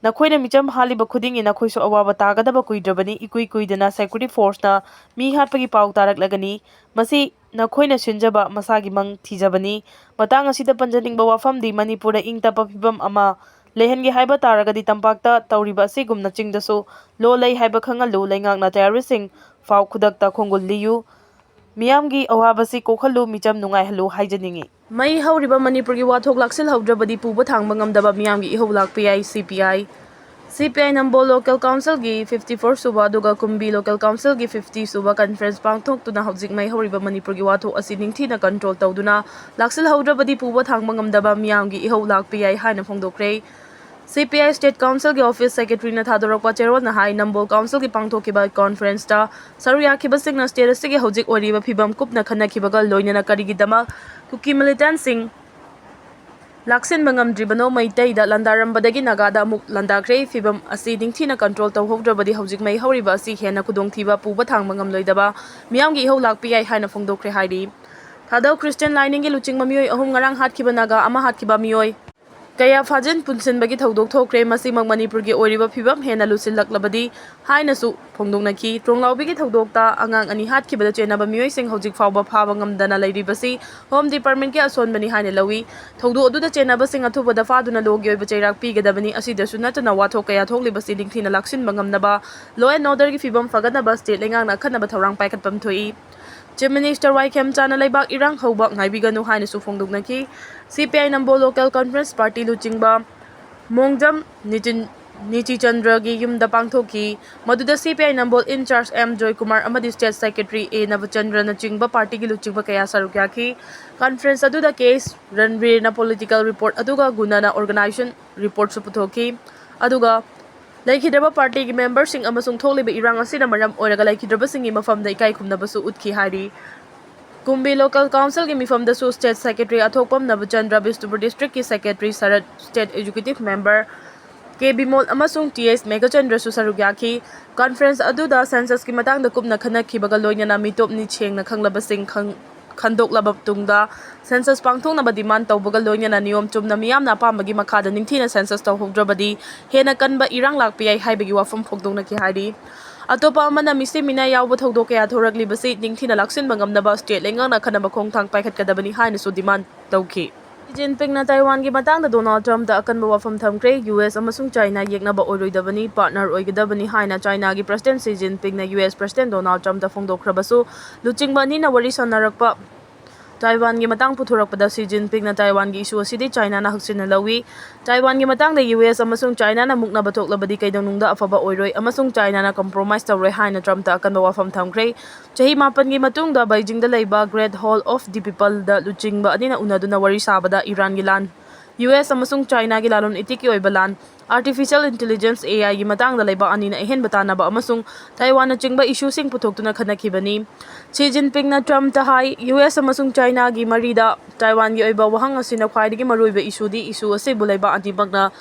ꯅꯈꯣꯏꯅ ꯃꯤꯆꯝ ꯍꯥꯠꯂꯤꯕ ꯈꯨꯗꯤꯡꯒꯤ ꯅꯈꯣꯏꯁꯨ ꯑꯋꯥꯕ ꯇꯥꯒꯗꯕ ꯀꯨꯏꯗ꯭ꯔꯕꯅꯤ꯫ ꯏꯀꯨꯏ ꯀꯨꯏꯗꯅ security force ꯅ ꯃꯤ ꯍꯥꯠꯄꯒꯤ ꯄꯥꯎ ꯇꯥꯔꯛꯂꯒꯅꯤ꯫ ꯃꯁꯤ ꯅꯈꯣꯏꯅ ꯁꯤꯟꯖꯕ ꯃꯁꯥꯒꯤ ꯃꯪ ꯊꯤꯖꯕꯅꯤ꯫ ꯃꯇꯥꯡ ꯑꯁꯤꯗ ꯄꯟꯖꯅꯤꯡꯕ ꯋꯥꯐꯝꯗꯤ ꯃꯅꯤꯄꯨꯔꯗ ꯏꯪ ꯇꯞꯄ ꯐꯤꯕꯝ ꯑꯃ ꯂꯩꯍꯟꯒꯦ ꯍꯥꯏꯕ ꯇꯥꯔꯒꯗꯤ ꯇꯝꯄꯥꯛꯇ ꯇꯧꯔꯤꯕ ꯑꯁꯤꯒꯨꯝꯅ ꯆꯤꯡꯗꯁꯨ law ꯂꯩ ꯍꯥꯏꯕ ꯈꯪꯍꯜꯂꯨ꯫ ꯂꯩꯉꯥꯛꯅ terrorist ꯁꯤꯡ ꯐꯥꯎ ꯈꯨꯗꯛꯇ ꯈꯣꯡꯒꯨꯜ ꯂꯤꯌꯨ꯫ ꯃꯤꯌꯥꯝꯒꯤ ꯑꯋꯥꯕꯁꯤ ꯀꯣꯛꯍꯜꯂꯨ, ꯃꯤꯆꯝ ꯅꯨꯡꯉꯥꯏꯍꯜꯂꯨ ꯍꯥꯏꯖꯅꯤꯡꯏ꯫ ꯃꯩ ꯍꯧꯔꯤꯕ ꯃꯅꯤꯄꯨꯔꯒꯤ ꯋꯥꯊꯣꯛ ꯂꯥꯛꯁꯤꯜꯍꯧꯗ꯭ꯔꯕꯗꯤ ꯄꯨꯕ ꯊꯥꯡꯕ ꯉꯝꯗꯕ ꯃꯤꯌꯥꯝꯒꯤ ꯏꯍꯧ ꯂꯥꯛꯄ ꯌꯥꯏ, C P I꯫ C P I Nambol local council ꯒꯤ fifty four ꯁꯨꯕ ꯑꯗꯨꯒ ꯀꯨꯝꯕꯤ local council ꯒꯤ fifty ꯁꯨꯕ conference ꯄꯥꯡꯊꯣꯛꯇꯨꯅ ꯍꯧꯖꯤꯛ ꯃꯩ ꯍꯧꯔꯤꯕ ꯃꯅꯤꯄꯨꯔꯒꯤ ꯋꯥꯊꯣꯛ ꯑꯁꯤ ꯅꯤꯡꯊꯤꯅ control ꯇꯧꯗꯨꯅ ꯂꯥꯛꯁꯤꯜꯍꯧꯗ꯭ꯔꯕꯗꯤ ꯄꯨꯕ ꯊꯥꯡꯕ ꯉꯝꯗꯕ ꯃꯤꯌꯥꯝꯒꯤ ꯏꯍꯧ ꯂꯥꯛꯄ ꯌꯥꯏ ꯍꯥꯏꯅ ꯐꯣꯡꯗꯣꯛꯈ꯭ꯔꯦ꯫ ꯁꯤ ꯄꯤ ꯑꯥꯏ State Councilꯒꯤ office secretaryꯅ ꯊꯥꯗꯣꯔꯛꯄ ꯆꯦꯔꯣꯜꯅ ꯍꯥꯏ, ꯅꯝꯕꯣꯜ councilꯒꯤ ꯄꯥꯡꯊꯣꯛꯈꯤꯕ conferenceꯇ ꯁꯔꯨꯛ ꯌꯥꯈꯤꯕꯁꯤꯡꯅ state ꯑꯁꯤꯒꯤ ꯍꯧꯖꯤꯛ ꯑꯣꯏꯔꯤꯕ ꯐꯤꯕꯝ ꯀꯨꯞꯅ ꯈꯟꯅꯈꯤꯕꯒ ꯂꯣꯏꯅꯅ ꯀꯔꯤꯒꯤꯗꯃꯛ ꯀꯨꯀꯤ militantꯁꯤꯡ ꯂꯥꯛꯁꯤꯟꯕ ꯉꯝꯗ꯭ꯔꯤꯕꯅꯣ, ꯃꯩꯇꯩꯗ ꯂꯥꯟꯗꯥꯔꯝꯕꯗꯒꯤ ꯅꯥꯒꯥꯗ ꯑꯃꯨꯛ ꯂꯥꯟꯗꯥꯈ꯭ꯔꯦ꯫ ꯐꯤꯕꯝ ꯑꯁꯤ ꯅꯤꯡꯊꯤꯅ control ꯇꯧꯍꯧꯗ꯭ꯔꯕꯗꯤ ꯍꯧꯖꯤꯛ ꯃꯩ ꯍꯧꯔꯤꯕ ꯑꯁꯤ ꯍꯦꯟꯅ ꯈꯨꯗꯣꯡꯊꯤꯕ ꯄꯨꯕ ꯊꯥꯡꯕ ꯉꯝꯂꯣꯏꯗꯕ ꯃꯤꯌꯥꯝꯒꯤ ꯏꯍꯧ ꯂꯥꯛꯄ ꯌꯥꯏ ꯍꯥꯏꯅ ꯐꯣꯡꯗꯣꯛꯈ꯭ꯔꯦ ꯍꯥꯏꯔꯤ꯫ ꯊꯥꯗꯧ ꯈ꯭ꯔꯤꯁꯇꯤꯌꯥꯟ ꯂꯥꯏꯅꯤꯡꯒꯤ ꯂꯨꯆꯤꯡꯕ ꯃꯤꯑꯣꯏ ꯑꯍꯨꯝ ꯉꯔꯥꯡ ꯍꯥꯠꯈꯤꯕ ꯅꯥꯒꯥ ꯑꯃ ꯍꯥꯠꯈꯤꯕ ꯃꯤꯑꯣꯏ ꯀꯌꯥ ꯐꯥꯖꯤꯟ ꯄꯨꯟꯁꯤꯟꯕꯒꯤ ꯊꯧꯗꯣꯛ ꯊꯣꯛꯈ꯭ꯔꯦ꯫ ꯃꯁꯤꯃꯛ ꯃꯅꯤꯄꯨꯔꯒꯤ ꯑꯣꯏꯔꯤꯕ ꯐꯤꯕꯝ ꯍꯦꯟꯅ ꯂꯨꯁꯤꯜꯂꯛꯂꯕꯗꯤ ꯍꯥꯏꯅꯁꯨ ꯐꯣꯡꯗꯣꯛꯅꯈꯤ꯫ ꯇ꯭ꯔꯣꯡꯂꯥꯎꯕꯤꯒꯤ ꯊꯧꯗꯣꯛꯇ ꯑꯉꯥꯡ ꯑꯅꯤ ꯍꯥꯠꯈꯤꯕꯗ ꯆꯦꯟꯅꯕ ꯃꯤꯑꯣꯏꯁꯤꯡ ꯍꯧꯖꯤꯛ ꯐꯥꯎꯕ ꯐꯥꯕ ꯉꯝꯗꯅ ꯂꯩꯔꯤꯕꯁꯤ Home Departmentꯀꯤ ꯑꯁꯣꯟꯕꯅꯤ ꯍꯥꯏꯅ ꯂꯧꯏ꯫ ꯊꯧꯗꯣꯛ ꯑꯗꯨꯗ ꯆꯦꯟꯅꯕꯁꯤꯡ ꯑꯊꯨꯕꯗ ꯐꯥꯗꯨꯅ lawꯒꯤ ꯑꯣꯏꯕ ꯆꯩꯔꯥꯛ ꯄꯤꯒꯗꯕꯅꯤ꯫ ꯑꯁꯤꯗꯁꯨ ꯅꯠꯇꯅ ꯋꯥꯊꯣꯛ ꯀꯌꯥ ꯊꯣꯛꯂꯤꯕꯁꯤ ꯅꯤꯡꯊꯤꯅ ꯂꯥꯛꯁꯤꯟꯕ ꯉꯝꯅꯕ, law and orderꯒꯤ ꯐꯤꯕꯝ ꯐꯒꯠꯅꯕ state ꯂꯩꯉꯥꯛꯅ ꯑꯈꯟꯅꯕ ꯊꯧꯔꯥꯡ ꯄꯥꯏꯈꯠꯐꯝ ꯊꯣꯛꯏ꯫ Chief Minister ꯋꯥꯏ ꯈꯦꯝꯆꯥꯅ ꯂꯩꯕꯥꯛ ꯏꯔꯥꯡ ꯍꯧꯕ ꯉꯥꯏꯕꯤꯒꯅꯨ ꯍꯥꯏꯅꯁꯨ ꯐꯣꯡꯗꯣꯛꯅꯈꯤ꯫ ꯁꯤ P I Nambol Local Conference Party ꯂꯨꯆꯤꯡꯕ ꯃꯣꯡꯖꯝ ꯅꯤꯆꯤꯟ-, ꯅꯤꯆꯤꯆꯟꯗ꯭ꯔꯒꯤ ꯌꯨꯝꯗ ꯄꯥꯡꯊꯣꯛꯈꯤ꯫ ꯃꯗꯨꯗ ꯁꯤ P I Nambol in-charge M Joykumar ꯑꯃꯗꯤ state secretary ꯑꯦ ꯅꯕꯆꯟꯗ꯭ꯔꯅꯆꯤꯡꯕ partyꯒꯤ ꯂꯨꯆꯤꯡꯕ ꯀꯌꯥ ꯁꯔꯨꯛ ꯌꯥꯈꯤ꯫ Conference ꯑꯗꯨꯗ ꯀꯦ ꯑꯦꯁ ꯔꯟꯕꯤꯔꯅ political report ꯑꯗꯨꯒ ꯒꯨꯅꯅ organization reportꯁꯨ ꯄꯨꯊꯣꯛꯈꯤ꯫ ꯑꯗꯨꯒ ꯂꯩꯈꯤꯗ꯭ꯔꯕ partyꯒꯤ memberꯁꯤꯡ ꯑꯃꯁꯨꯡ ꯊꯣꯛꯂꯤꯕ ꯏꯔꯥꯡ ꯑꯁꯤꯅ ꯃꯔꯝ ꯑꯣꯏꯔꯒ ꯂꯩꯈꯤꯗ꯭ꯔꯕꯁꯤꯡꯒꯤ ꯃꯐꯝꯗ ꯏꯀꯥꯏ ꯈꯨꯝꯅꯕꯁꯨ ꯎꯠꯈꯤ ꯍꯥꯏꯔꯤ꯫ ꯀꯨꯝꯕꯤ Local Councilꯒꯤ ꯃꯤꯐꯝꯗꯁꯨ state secretary ꯑꯊꯣꯛꯄꯝ ꯅꯕꯆꯟꯗ꯭ꯔ, ꯕꯤꯁꯅꯨꯄꯨꯔ districtꯀꯤ secretary ꯁꯔꯠ, state executive member ꯀꯦ ꯕꯤꯃꯣꯜ ꯑꯃꯁꯨꯡ ꯇꯤ ꯑꯦꯁ ꯃꯦꯘꯆꯟꯗ꯭ꯔꯁꯨ ꯁꯔꯨꯛ ꯌꯥꯈꯤ꯫ Conference ꯑꯗꯨꯗ censusꯀꯤ ꯃꯇꯥꯡꯗ ꯀꯨꯞꯅ ꯈꯟꯅꯈꯤꯕꯒ ꯂꯣꯏꯅꯅ ꯃꯤꯇꯣꯞ ꯃꯤꯁꯦꯡꯅ ꯈꯪꯂꯕꯁꯤꯡ ꯈꯪ-, ꯈꯟꯗꯣꯛꯂꯕ ꯇꯨꯡꯗ census ꯄꯥꯡꯊꯣꯛꯅꯕ demand ꯇꯧꯕꯒ ꯂꯣꯏꯅꯅ ꯅꯤꯌꯣꯝ ꯆꯨꯝꯅ ꯃꯤꯌꯥꯝꯅ ꯑꯄꯥꯝꯕꯒꯤ ꯃꯈꯥꯗ ꯅꯤꯡꯊꯤꯅ census ꯇꯧꯍꯧꯗ꯭ꯔꯕꯗꯤ ꯍꯦꯟꯅ ꯀꯟꯕ ꯏꯔꯥꯡ ꯂꯥꯛꯄ ꯌꯥꯏ ꯍꯥꯏꯕꯒꯤ ꯋꯥꯐꯝ ꯐꯣꯡꯗꯣꯛꯅꯈꯤ ꯍꯥꯏꯔꯤ꯫ ꯑꯇꯣꯞꯄ ꯑꯃꯅ ꯃꯤꯁꯤ ꯃꯤꯅꯥꯏ ꯌꯥꯎꯕ ꯊꯧꯗꯣꯛ ꯀꯌꯥ ꯊꯣꯔꯛꯂꯤꯕꯁꯤ ꯅꯤꯡꯊꯤꯅ ꯂꯥꯛꯁꯤꯟꯕ ꯉꯝꯅꯕ state ꯂꯩꯉꯥꯛꯅ ꯑꯈꯟꯅꯕ ꯈꯣꯡꯊꯥꯡ ꯄꯥꯏꯈꯠꯀꯗꯕꯅꯤ ꯍꯥꯏꯅꯁꯨ demand ꯇꯧꯈꯤ꯫ ꯁꯤ ꯖꯤꯟꯄꯤꯡꯅ ꯇꯥꯏꯋꯥꯟꯒꯤ ꯃꯇꯥꯡꯗ ꯗꯣꯅꯥꯜꯗ ꯇ꯭ꯔꯝꯞꯇ ꯑꯀꯟꯕ ꯋꯥꯐꯝ ꯊꯝꯈ꯭ꯔꯦ꯫ ꯌꯨ ꯑꯦꯁ ꯑꯃꯁꯨꯡ ꯆꯥꯏꯅꯥ ꯌꯦꯛꯅꯕ ꯑꯣꯏꯔꯣꯏꯗꯕꯅꯤ, partner ꯑꯣꯏꯒꯗꯕꯅꯤ ꯍꯥꯏꯅ ꯆꯥꯏꯅꯥꯒꯤ President ꯁꯤ ꯖꯤꯟꯄꯤꯡꯅ ꯌꯨ ꯑꯦꯁ President ꯗꯣꯅꯥꯜꯗ ꯇ꯭ꯔꯝꯞꯇ ꯐꯣꯡꯗꯣꯛꯈ꯭ꯔꯕꯁꯨ, ꯂꯨꯆꯤꯡꯕ ꯑꯅꯤꯅ ꯋꯥꯔꯤ ꯁꯥꯟꯅꯔꯛꯄ ꯇꯥꯏꯋꯥꯟꯒꯤ ꯃꯇꯥꯡ ꯄꯨꯊꯣꯔꯛꯄꯗ ꯁꯤ ꯖꯤꯟꯄꯤꯡꯅ ꯇꯥꯏꯋꯥꯟꯒꯤ issue ꯑꯁꯤꯗꯤ ꯆꯥꯏꯅꯥꯅ ꯍꯛꯆꯤꯟꯅ ꯂꯧꯏ꯫ ꯇꯥꯏꯋꯥꯟꯒꯤ ꯃꯇꯥꯡꯗ ꯌꯨ ꯑꯦꯁ ꯑꯃꯁꯨꯡ ꯆꯥꯏꯅꯥꯅ ꯃꯨꯛꯅꯕ ꯊꯣꯛꯂꯕꯗꯤ ꯀꯩꯗꯧꯅꯨꯡꯗ ꯑꯐꯕ ꯑꯣꯏꯔꯣꯏ ꯑꯃꯁꯨꯡ ꯆꯥꯏꯅꯥꯅ compromise ꯇꯧꯔꯣꯏ ꯍꯥꯏꯅ ꯇ꯭ꯔꯝꯞꯇ ꯑꯀꯟꯕ ꯋꯥꯐꯝ ꯊꯝꯈ꯭ꯔꯦ꯫ ꯆꯍꯤ ꯃꯥꯄꯟꯒꯤ ꯃꯇꯨꯡꯗ ꯕꯩꯖꯤꯡꯗ ꯂꯩꯕ Great Hall of the Peopleꯗ ꯂꯨꯆꯤꯡꯕ ꯑꯅꯤꯅ ꯎꯅꯗꯨꯅ ꯋꯥꯔꯤ ꯁꯥꯕꯗ ꯏꯔꯥꯟꯒꯤ ꯂꯥꯟ ꯌꯨ ꯑꯦꯁ ꯑꯃꯁꯨꯡ ꯆꯥꯏꯅꯥꯒꯤ ꯂꯂꯣꯟ ꯏꯇꯤꯛꯀꯤ ꯑꯣꯏꯕ ꯂꯥꯟ, Artificial Intelligence, A I ꯒꯤ ꯃꯇꯥꯡꯗ ꯂꯩꯕꯥꯛ ꯑꯅꯤꯅ ꯑꯍꯦꯟꯕ ꯇꯥꯟꯅꯕ ꯑꯃꯁꯨꯡ ꯇꯥꯏꯋꯥꯟꯅꯆꯤꯡꯕ issue ꯁꯤꯡ ꯄꯨꯊꯣꯛꯇꯨꯅ ꯈꯟꯅꯈꯤꯕꯅꯤ꯫ ꯁꯤ ꯖꯤꯟꯄꯤꯡꯅ ꯇ꯭ꯔꯝꯞꯇ ꯍꯥꯏ, ꯌꯨ ꯑꯦꯁ ꯑꯃꯁꯨꯡ ꯆꯥꯏꯅꯥꯒꯤ ꯃꯔꯤꯗ ꯇꯥꯏꯋꯥꯟꯒꯤ ꯑꯣꯏꯕ ꯋꯥꯍꯪ ꯑꯁꯤꯅ ꯈ꯭ꯋꯥꯏꯗꯒꯤ ꯃꯔꯨꯑꯣꯏꯕ issue ꯗꯤ, issue ꯑꯁꯤꯕꯨ ꯂꯩꯕꯥꯛ ꯑꯅꯤꯃꯛꯅ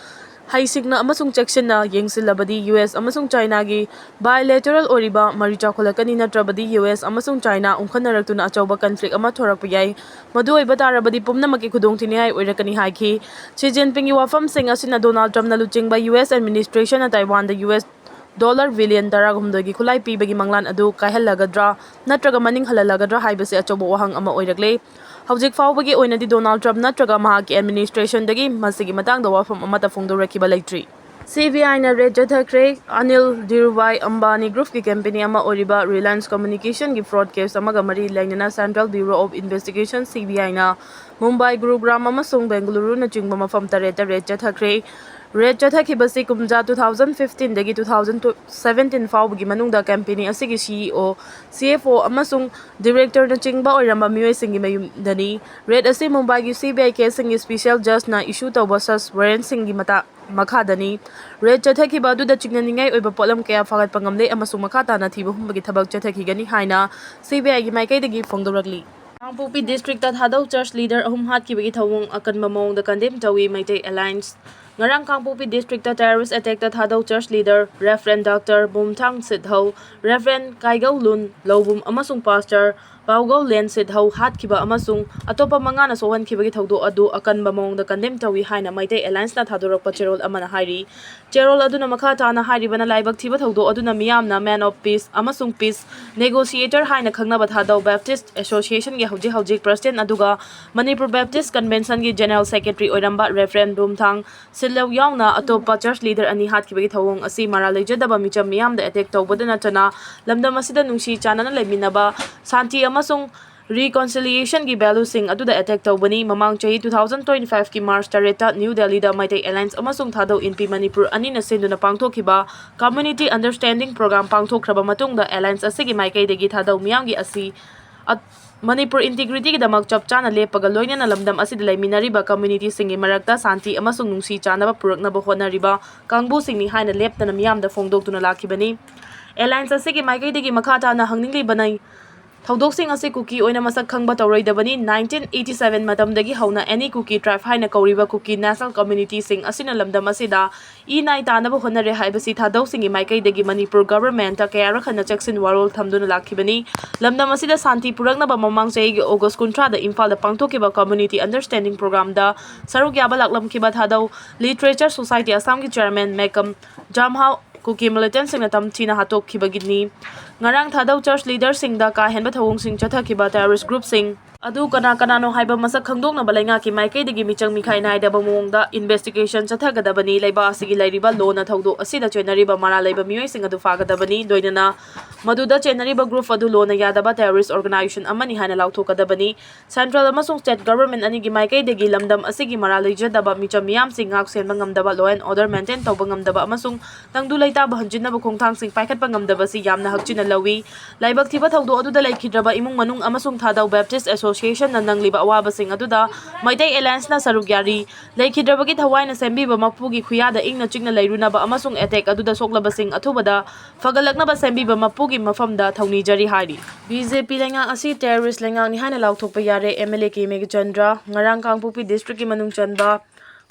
ꯍꯩꯁꯤꯡꯅ ꯑꯃꯁꯨꯡ ꯆꯦꯛꯁꯤꯟꯅ ꯌꯦꯡꯁꯤꯜꯂꯕꯗꯤ, ꯌꯨ ꯑꯦꯁ ꯑꯃꯁꯨꯡ ꯆꯥꯏꯅꯥꯒꯤ bilateral ꯑꯣꯏꯔꯤꯕ ꯃꯔꯤ ꯆꯥꯎꯈꯠꯂꯛꯀꯅꯤ, ꯅꯠꯇ꯭ꯔꯕꯗꯤ ꯌꯨ ꯑꯦꯁ ꯑꯃꯁꯨꯡ ꯆꯥꯏꯅꯥ ꯎꯪꯈꯠꯅꯔꯛꯇꯨꯅ ꯑꯆꯧꯕ conflict ꯑꯃ ꯊꯣꯔꯛꯄ ꯌꯥꯏ꯫ ꯃꯗꯨ ꯑꯣꯏꯕ ꯇꯥꯔꯕꯗꯤ ꯄꯨꯝꯅꯃꯛꯀꯤ ꯈꯨꯗꯣꯡꯊꯤꯅꯤꯡꯉꯥꯏ ꯑꯣꯏꯔꯛꯀꯅꯤ ꯍꯥꯏꯈꯤ꯫ ꯁꯤ ꯖꯤꯟꯄꯤꯡꯒꯤ ꯋꯥꯐꯝꯁꯤꯡ ꯑꯁꯤꯅ ꯗꯣꯅꯥꯜꯗ ꯇ꯭ꯔꯝꯞꯅ ꯂꯨꯆꯤꯡꯕ ꯌꯨ ꯑꯦꯁ administration ꯅ ꯇꯥꯏꯋꯥꯟꯗ ꯌꯨ ꯑꯦꯁ dollar billion ꯇꯔꯥꯍꯨꯝꯗꯣꯏꯒꯤ ꯈꯨꯠꯂꯥꯏ ꯄꯤꯕꯒꯤ ꯃꯪꯂꯥꯟ ꯑꯗꯨ ꯀꯥꯏꯍꯜꯂꯒꯗ꯭ꯔꯥ ꯅꯠꯇ꯭ꯔꯒ ꯃꯅꯤꯡ ꯍꯜꯍꯜꯂꯒꯗ꯭ꯔꯥ ꯍꯥꯏꯕꯁꯤ ꯑꯆꯧꯕ ꯋꯥꯍꯪ ꯑꯃ ꯑꯣꯏꯔꯛꯂꯦ꯫ ꯍꯧꯖꯤꯛ ꯐꯥꯎꯕꯒꯤ ꯑꯣꯏꯅꯗꯤ ꯗꯣꯅꯥꯜꯗ ꯇ꯭ꯔꯝꯞ ꯅꯠꯇ꯭ꯔꯒ ꯃꯍꯥꯛꯀꯤ administration ꯗꯒꯤ ꯃꯁꯤꯒꯤ ꯃꯇꯥꯡꯗ ꯋꯥꯐꯝ ꯑꯃꯠꯇ ꯐꯣꯡꯗꯣꯔꯛꯈꯤꯕ ꯂꯩꯇ꯭ꯔꯤ꯫ ꯁꯤ ꯕꯤ ꯑꯥꯏꯅ raid ꯆꯠꯊꯈ꯭ꯔꯦ꯫ ꯑꯅꯤꯜ ꯙꯤꯔꯨꯚꯥꯏ ꯑꯝꯕꯥꯅꯤ group ꯀꯤ company ꯑꯃ ꯑꯣꯏꯔꯤꯕ Reliance Communication ꯒꯤ fraud case ꯑꯃꯒ ꯃꯔꯤ ꯂꯩꯅꯅ Central Bureau of Investigation, C B I ꯅ ꯃꯨꯝꯕꯥꯏ, ꯒꯨꯔꯨꯒ꯭ꯔꯥꯝ ꯑꯃꯁꯨꯡ ꯕꯦꯡꯒꯂꯨꯔꯨꯅꯆꯤꯡꯕ ꯃꯐꯝ ꯇꯔꯦꯠꯇ raid ꯆꯠꯊꯈ꯭ꯔꯦ꯫ Raid ꯆꯠꯊꯈꯤꯕꯁꯤ ꯀꯨꯝꯖꯥ two thousand fifteen ꯗꯒꯤ two thousand seventeen ꯐꯥꯎꯕꯒꯤ ꯃꯅꯨꯡꯗ company ꯑꯁꯤꯒꯤ C E O, C F O ꯑꯃꯁꯨꯡ director ꯅꯆꯤꯡꯕ ꯑꯣꯏꯔꯝꯕ ꯃꯤꯑꯣꯏꯁꯤꯡꯒꯤ ꯃꯌꯨꯝꯗꯅꯤ꯫ Raid ꯑꯁꯤ ꯃꯨꯝꯕꯥꯏꯒꯤ C B I case ꯁꯤꯡꯒꯤ special judge ꯅ issue ꯇꯧꯕ search warrant ꯁꯤꯡꯒꯤ ꯃꯇꯥ-, ꯃꯈꯥꯗꯅꯤ꯫ Raid ꯆꯠꯊꯈꯤꯕ ꯑꯗꯨꯗ ꯆꯤꯡꯅꯅꯤꯡꯉꯥꯏ ꯑꯣꯏꯕ ꯄꯣꯠꯂꯝ ꯀꯌꯥ ꯐꯥꯒꯠꯄ ꯉꯝꯂꯦ ꯑꯃꯁꯨꯡ ꯃꯈꯥ ꯇꯥꯅ ꯊꯤꯕ ꯍꯨꯝꯕꯒꯤ ꯊꯕꯛ ꯆꯠꯊꯈꯤꯒꯅꯤ ꯍꯥꯏꯅ C B I ꯒꯤ ꯃꯥꯏꯀꯩꯗꯒꯤ ꯐꯣꯡꯗꯣꯔꯛꯂꯤ꯫ ꯀꯥꯡꯄꯣꯛꯄꯤ district ꯇ ꯊꯥꯗꯧ church leader ꯑꯍꯨꯝ ꯍꯥꯠꯈꯤꯕꯒꯤ ꯊꯧꯑꯣꯡ ꯑꯀꯟꯕ ꯃꯑꯣꯡꯗ condemn ꯇꯧꯏ ꯃꯩꯇꯩ Alliance꯫ ꯉꯔꯥꯡ ꯀꯥꯡꯄꯣꯛꯄꯤ district ꯇ terrorist attack ꯇ ꯊꯥꯗꯧ church leader Reverend Doctor ꯕꯨꯝꯊꯥꯡ ꯁꯤꯠꯍꯧ, Reverend ꯀꯥꯏꯒꯧꯂꯨꯟ ꯂꯧꯕꯨꯝ ꯑꯃꯁꯨꯡ Pastor ꯄꯥꯎꯒꯧꯂꯦꯟ ꯁꯤꯠꯍꯧ ꯍꯥꯠꯈꯤꯕ ꯑꯃꯁꯨꯡ ꯑꯇꯣꯞꯄ ꯃꯉꯥꯅ ꯁꯣꯛꯍꯟꯈꯤꯕꯒꯤ ꯊꯧꯗꯣꯛ ꯑꯗꯨ ꯑꯀꯟꯕ ꯃꯑꯣꯡꯗ condemn ꯇꯧꯏ ꯍꯥꯏꯅ ꯃꯩꯇꯩ Alliance ꯅ ꯊꯥꯗꯣꯔꯛꯄ ꯆꯦꯔꯣꯜ ꯑꯃꯅ ꯍꯥꯏꯔꯤ꯫ ꯆꯦꯔꯣꯜ ꯑꯗꯨꯅ ꯃꯈꯥ ꯇꯥꯅ ꯍꯥꯏꯔꯤꯕꯅ, ꯂꯥꯏꯕꯛ ꯊꯤꯕ ꯊꯧꯗꯣꯛ ꯑꯗꯨꯅ ꯃꯤꯌꯥꯝꯅ man of peace ꯑꯃꯁꯨꯡ peace negotiator ꯍꯥꯏꯅ ꯈꯪꯅꯕ ꯊꯥꯗꯧ Baptist Association ꯒꯤ ꯍꯧꯖꯤꯛ ꯍꯧꯖꯤꯛ president ꯑꯗꯨꯒ ꯃꯅꯤꯄꯨꯔ Baptist Convention ꯒꯤ general secretary ꯑꯣꯏꯔꯝꯕ Reverend ꯕꯨꯝꯊꯥꯡ ꯁꯤꯠꯍꯧ ꯌꯥꯎꯅ ꯑꯇꯣꯞꯄ church leader ꯑꯅꯤ ꯍꯥꯠꯈꯤꯕꯒꯤ ꯊꯧꯑꯣꯡ ꯑꯁꯤ ꯃꯔꯥꯜ ꯂꯩꯖꯗꯕ ꯃꯤꯆꯝ ꯃꯤꯌꯥꯝꯗ attack ꯇꯧꯕꯗ ꯅꯠꯇꯅ ꯂꯝꯗꯝ ꯑꯁꯤꯗ ꯅꯨꯡꯁꯤ ꯆꯥꯟꯅꯅ ꯂꯩꯃꯤꯟꯅꯕ, ꯁꯥꯟꯇꯤ ꯑꯃꯁꯨꯡ reconciliation ꯒꯤ value ꯁꯤꯡ ꯑꯗꯨꯗ attack ꯇꯧꯕꯅꯤ꯫ ꯃꯃꯥꯡ ꯆꯍꯤ two thousand twenty five ꯀꯤ March ꯇꯔꯦꯠꯇ New Delhi ꯗ ꯃꯩꯇꯩ Alliance ꯑꯃꯁꯨꯡ ꯊꯥꯗꯧ ꯏꯟꯄꯤ ꯃꯅꯤꯄꯨꯔ ꯑꯅꯤꯅ ꯁꯤꯟꯗꯨꯅ ꯄꯥꯡꯊꯣꯛꯈꯤꯕ community understanding program ꯄꯥꯡꯊꯣꯛꯈ꯭ꯔꯕ ꯃꯇꯨꯡꯗ Alliance ꯑꯁꯤꯒꯤ ꯃꯥꯏꯀꯩꯗꯒꯤ ꯊꯥꯗꯧ ꯃꯤꯌꯥꯝꯒꯤ ꯑꯁꯤ ꯑꯠ-, ꯃꯅꯤꯄꯨꯔ ꯏꯟꯇꯤꯒ꯭ꯔꯤꯇꯤꯒꯤꯗꯃꯛ ꯆꯞ ꯆꯥꯅ ꯂꯦꯞꯄꯒ ꯂꯣꯏꯅꯅ ꯂꯝꯗꯝ ꯑꯁꯤꯗ ꯂꯩꯃꯤꯟꯅꯔꯤꯕ ꯀꯝꯃ꯭ꯌꯨꯅꯤꯇꯤꯁꯤꯡꯒꯤ ꯃꯔꯛꯇ ꯁꯥꯟꯇꯤ ꯑꯃꯁꯨꯡ ꯅꯨꯡꯁꯤ ꯆꯥꯟꯅꯕ ꯄꯨꯔꯛꯅꯕ ꯍꯣꯠꯅꯔꯤꯕ ꯀꯥꯡꯕꯨꯁꯤꯡꯅꯤ ꯍꯥꯏꯅ ꯂꯦꯞꯇꯅ ꯃꯤꯌꯥꯝꯗ ꯐꯣꯡꯗꯣꯛꯇꯨꯅ ꯂꯥꯛꯈꯤꯕꯅꯤ꯫ ꯑꯦꯂꯥꯏꯟꯁ ꯑꯁꯤꯒꯤ ꯃꯥꯏꯀꯩꯗꯒꯤ ꯃꯈꯥ ꯇꯥꯅ ꯍꯪꯅꯤꯡꯂꯤꯕꯅ, ꯊꯧꯗꯣꯛꯁꯤꯡ ꯑꯁꯤ ꯀꯨꯀꯤ ꯑꯣꯏꯅ ꯃꯁꯛ ꯈꯪꯕ ꯇꯧꯔꯣꯏꯗꯕꯅꯤ꯫ Nineteen eighty seven ꯃꯇꯝꯗꯒꯤ ꯍꯧꯅ ꯑꯦꯅꯤ ꯀꯨꯀꯤ ꯇ꯭ꯔꯥꯏꯕ ꯍꯥꯏꯅ ꯀꯧꯔꯤꯕ ꯀꯨꯀꯤ ꯅꯦꯁꯅꯦꯜ ꯀꯝꯃ꯭ꯌꯨꯅꯤꯇꯤꯁꯤꯡ ꯑꯁꯤꯅ ꯂꯝꯗꯝ ꯑꯁꯤꯗ ꯏ ꯅꯥꯏ ꯇꯥꯅꯕ ꯍꯣꯠꯅꯔꯦ ꯍꯥꯏꯕꯁꯤ ꯊꯥꯗꯧꯁꯤꯡꯒꯤ ꯃꯥꯏꯀꯩꯗꯒꯤ ꯃꯅꯤꯄꯨꯔ ꯒꯚꯔꯟꯃꯦꯟꯠꯇ ꯀꯌꯥꯔꯛ ꯍꯟꯅ ꯆꯦꯛꯁꯤꯟ ꯋꯥꯔꯣꯜ ꯊꯝꯗꯨꯅ ꯂꯥꯛꯈꯤꯕꯅꯤ꯫ ꯂꯝꯗꯝ ꯑꯁꯤꯗ ꯁꯥꯟꯇꯤ ꯄꯨꯔꯛꯅꯕ ꯃꯃꯥꯡ ꯆꯍꯤꯒꯤ ꯑꯣꯒꯁ ꯀꯨꯟꯊ꯭ꯔꯥꯗ ꯏꯝꯐꯥꯜꯗ ꯄꯥꯡꯊꯣꯛꯈꯤꯕ ꯀꯝꯃ꯭ꯌꯨꯅꯤꯇꯤ ꯑꯟꯗꯔꯁ꯭ꯇꯦꯟꯗꯤꯡ ꯄ꯭ꯔꯣꯒ꯭ꯔꯥꯝꯗ ꯁꯔꯨꯛ ꯌꯥꯕ ꯂꯥꯛꯂꯝꯈꯤꯕ ꯊꯥꯗꯧ ꯂꯤꯇꯔꯦꯆꯔ ꯁꯣꯁꯥꯏꯇꯤ ꯑꯁꯥꯝꯒꯤ ꯆꯦꯌꯔꯃꯦꯟ ꯃꯦꯀꯝ ꯖꯥꯝꯍꯥꯎ ꯀꯨꯀꯤ ꯃꯤꯂꯤꯇꯦꯟꯠꯁꯤꯡꯅ ꯇꯝꯊꯤꯅ ꯍꯥꯠꯇꯣꯛꯈꯤꯕꯒꯤꯅꯤ꯫ ꯉꯔꯥꯡ ꯊꯥꯗꯧ ꯆꯔꯆ ꯂꯤꯗꯔꯁꯤꯡꯗ ꯀꯥ ꯍꯦꯟꯕ ꯊꯧꯑꯣꯡꯁꯤꯡ ꯆꯠꯊꯈꯤꯕ ꯇꯦꯔꯣꯔꯤꯁ꯭ꯠ ꯒ꯭ꯔꯨꯞꯁꯤꯡ ꯑꯗꯨ ꯀꯅꯥ ꯀꯅꯥꯅꯣ ꯍꯥꯏꯕ ꯃꯁꯛ ꯈꯪꯗꯣꯛꯅꯕ ꯂꯩꯉꯥꯛꯀꯤ ꯃꯥꯏꯀꯩꯗꯒꯤ ꯃꯤꯆꯪ ꯃꯤꯈꯥꯏ ꯅꯥꯏꯗꯕ ꯃꯑꯣꯡꯗ ꯏꯟꯚꯦꯁꯇꯤꯒꯦꯁꯟ ꯆꯠꯊꯒꯗꯕꯅꯤ꯫ ꯂꯩꯕꯥꯛ ꯑꯁꯤꯒꯤ ꯂꯩꯔꯤꯕ ꯂꯣꯅ ꯊꯧꯗꯣꯛ ꯑꯁꯤꯗ ꯆꯦꯟꯅꯔꯤꯕ ꯃꯔꯥꯜ ꯂꯩꯕ ꯃꯤꯑꯣꯏꯁꯤꯡ ꯑꯗꯨ ꯐꯥꯒꯗꯕꯅꯤ꯫ ꯂꯣꯏꯅꯅ ꯃꯗꯨꯗ ꯆꯦꯟꯅꯔꯤꯕ ꯒ꯭ꯔꯨꯞ ꯑꯗꯨ ꯂꯣꯅ ꯌꯥꯗꯕ ꯇꯦꯔꯣꯔꯤꯁ꯭ꯠ ꯑꯣꯔꯒꯅꯥꯏꯖꯦꯁꯟ ꯑꯃꯅꯤ ꯍꯥꯏꯅ ꯂꯥꯎꯊꯣꯛꯀꯗꯕꯅꯤ꯫ ꯁꯦꯟꯇ꯭ꯔꯦꯜ ꯑꯃꯁꯨꯡ ꯁ꯭ꯇꯦꯠ ꯒꯚꯔꯟꯃꯦꯟꯠ ꯑꯅꯤꯒꯤ ꯃꯥꯏꯀꯩꯗꯒꯤ ꯂꯝꯗꯝ ꯑꯁꯤꯒꯤ ꯃꯔꯥꯜ ꯂꯩꯖꯗꯕ ꯃꯤꯆꯝ ꯃꯤꯌꯥꯝꯁꯤꯡ ꯉꯥꯛ ꯁꯦꯟꯕ ꯉꯝꯗꯕ, ꯂꯣ ꯑꯦꯟꯗ ꯑꯣꯔꯗꯔ ꯃꯦꯟꯇꯦꯟ ꯇꯧꯕ ꯉꯝꯗꯕ ꯑꯃꯁꯨꯡ ꯇꯪꯗꯨ ꯂꯩꯇꯥꯕ ꯍꯟꯖꯤꯟꯅꯕ ꯈꯣꯡꯊꯥꯡꯁꯤꯡ ꯄꯥꯏꯈꯠꯄ ꯉꯝꯗꯕꯁꯤ ꯌꯥꯝꯅ ꯍꯛꯆꯤꯟꯅ ꯂꯧꯏ꯫ ꯂꯥꯏꯕꯛ ꯊꯤꯕ ꯊꯧꯗꯣꯛ ꯑꯗꯨꯗ ꯂꯩꯈꯤꯗ꯭ꯔꯕ ꯏꯃꯨꯡ ꯃꯅꯨꯡ ꯑꯃꯁꯨꯡ ꯊꯥꯗꯧ ꯕꯦꯞꯇꯤꯁ꯭ꯠ ꯑꯦꯁꯣꯁꯤꯌꯦꯁꯟꯅ ꯅꯪꯂꯤꯕ ꯑꯋꯥꯕꯁꯤꯡ ꯑꯗꯨꯗ ꯃꯩꯇꯩ ꯑꯦꯂꯥꯏꯟꯁꯅ ꯁꯔꯨꯛ ꯌꯥꯔꯤ꯫ ꯂꯩꯈꯤꯗ꯭ꯔꯕꯒꯤ ꯊꯋꯥꯏꯅ ꯁꯦꯝꯕꯤꯕ ꯃꯄꯨꯒꯤ ꯈꯨꯌꯥꯗ ꯏꯪꯅ ꯆꯤꯛꯅ ꯂꯩꯔꯨꯅꯕ ꯑꯃꯁꯨꯡ ꯑꯦꯇꯦꯛ ꯑꯗꯨꯗ ꯁꯣꯛꯂꯕꯁꯤꯡ ꯑꯊꯨꯕꯗ ꯐꯒꯠꯂꯛꯅꯕ ꯁꯦꯝꯕꯤꯕ ꯃꯄꯨꯒꯤ ꯃꯐꯝꯗ ꯊꯧꯅꯤꯖꯔꯤ ꯍꯥꯏꯔꯤ꯫ ꯕꯤ ꯖꯦ ꯄꯤ ꯂꯩꯉꯥꯛ ꯑꯁꯤ ꯇꯦꯔꯣꯔꯤꯁ꯭ꯠ ꯂꯩꯉꯥꯛꯅꯤ ꯍꯥꯏꯅ ꯂꯥꯎꯊꯣꯛꯄ ꯌꯥꯔꯦ꯫ M L A K Meghachandra. ꯉꯔꯥꯡ ꯀꯥꯡꯄꯣꯛꯄꯤ ꯗꯤꯁꯇ꯭ꯔꯤꯛꯀꯤ ꯃꯅꯨꯡ ꯆꯟꯕ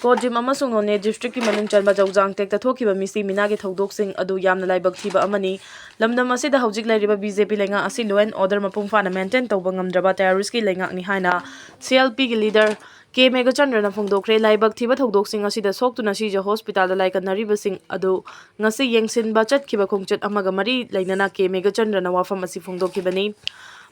ꯀꯣꯖꯤꯝ ꯑꯃꯁꯨꯡ ꯅꯣꯅꯦ ꯗꯤꯁꯇ꯭ꯔꯤꯛꯀꯤ ꯃꯅꯨꯡ ꯆꯟꯕ ꯖꯧꯖꯥꯡ ꯇꯦꯛꯇ ꯊꯣꯛꯈꯤꯕ ꯃꯤꯁꯤ ꯃꯤꯅꯥꯒꯤ ꯊꯧꯗꯣꯛꯁꯤꯡ ꯑꯗꯨ ꯌꯥꯝꯅ ꯂꯥꯏꯕꯛ ꯊꯤꯕ ꯑꯃꯅꯤ꯫ ꯂꯝꯗꯝ ꯑꯁꯤꯗ ꯍꯧꯖꯤꯛ ꯂꯩꯔꯤꯕ ꯕꯤ ꯖꯦ ꯄꯤ ꯂꯩꯉꯥꯛ ꯑꯁꯤ ꯂꯣ ꯑꯦꯟꯗ ꯑꯣꯔꯗꯔ ꯃꯄꯨꯡ ꯐꯥꯅ ꯃꯦꯟꯇꯦꯟ ꯇꯧꯕ ꯉꯝꯗ꯭ꯔꯕ ꯇꯦꯔꯣꯔꯤꯁ꯭ꯠꯀꯤ ꯂꯩꯉꯥꯛꯅꯤ ꯍꯥꯏꯅ ꯁꯤ ꯑꯦꯜ ꯄꯤꯒꯤ ꯂꯤꯗꯔ ꯀꯦ ꯃꯦꯘꯆꯟꯗ꯭ꯔꯅ ꯐꯣꯡꯗꯣꯛꯈ꯭ꯔꯦ꯫ ꯂꯥꯏꯕꯛ ꯊꯤꯕ ꯊꯧꯗꯣꯛꯁꯤꯡ ꯑꯁꯤꯗ ꯁꯣꯛꯇꯨꯅ ꯁꯤꯖ ꯍꯣꯁꯄꯤꯇꯥꯜꯗ ꯂꯥꯏꯀꯠꯅꯔꯤꯕꯁꯤꯡ ꯑꯗꯨ ꯉꯁꯤ ꯌꯦꯡꯁꯤꯟꯕ ꯆꯠꯈꯤꯕ ꯈꯣꯡꯆꯠ ꯑꯃꯒ ꯃꯔꯤ ꯂꯩꯅꯅ ꯀꯦ ꯃꯦꯘꯆꯟꯗ꯭ꯔꯅ ꯋꯥꯐꯝ ꯑꯁꯤ ꯐꯣꯡꯗꯣꯛꯈꯤꯕꯅꯤ꯫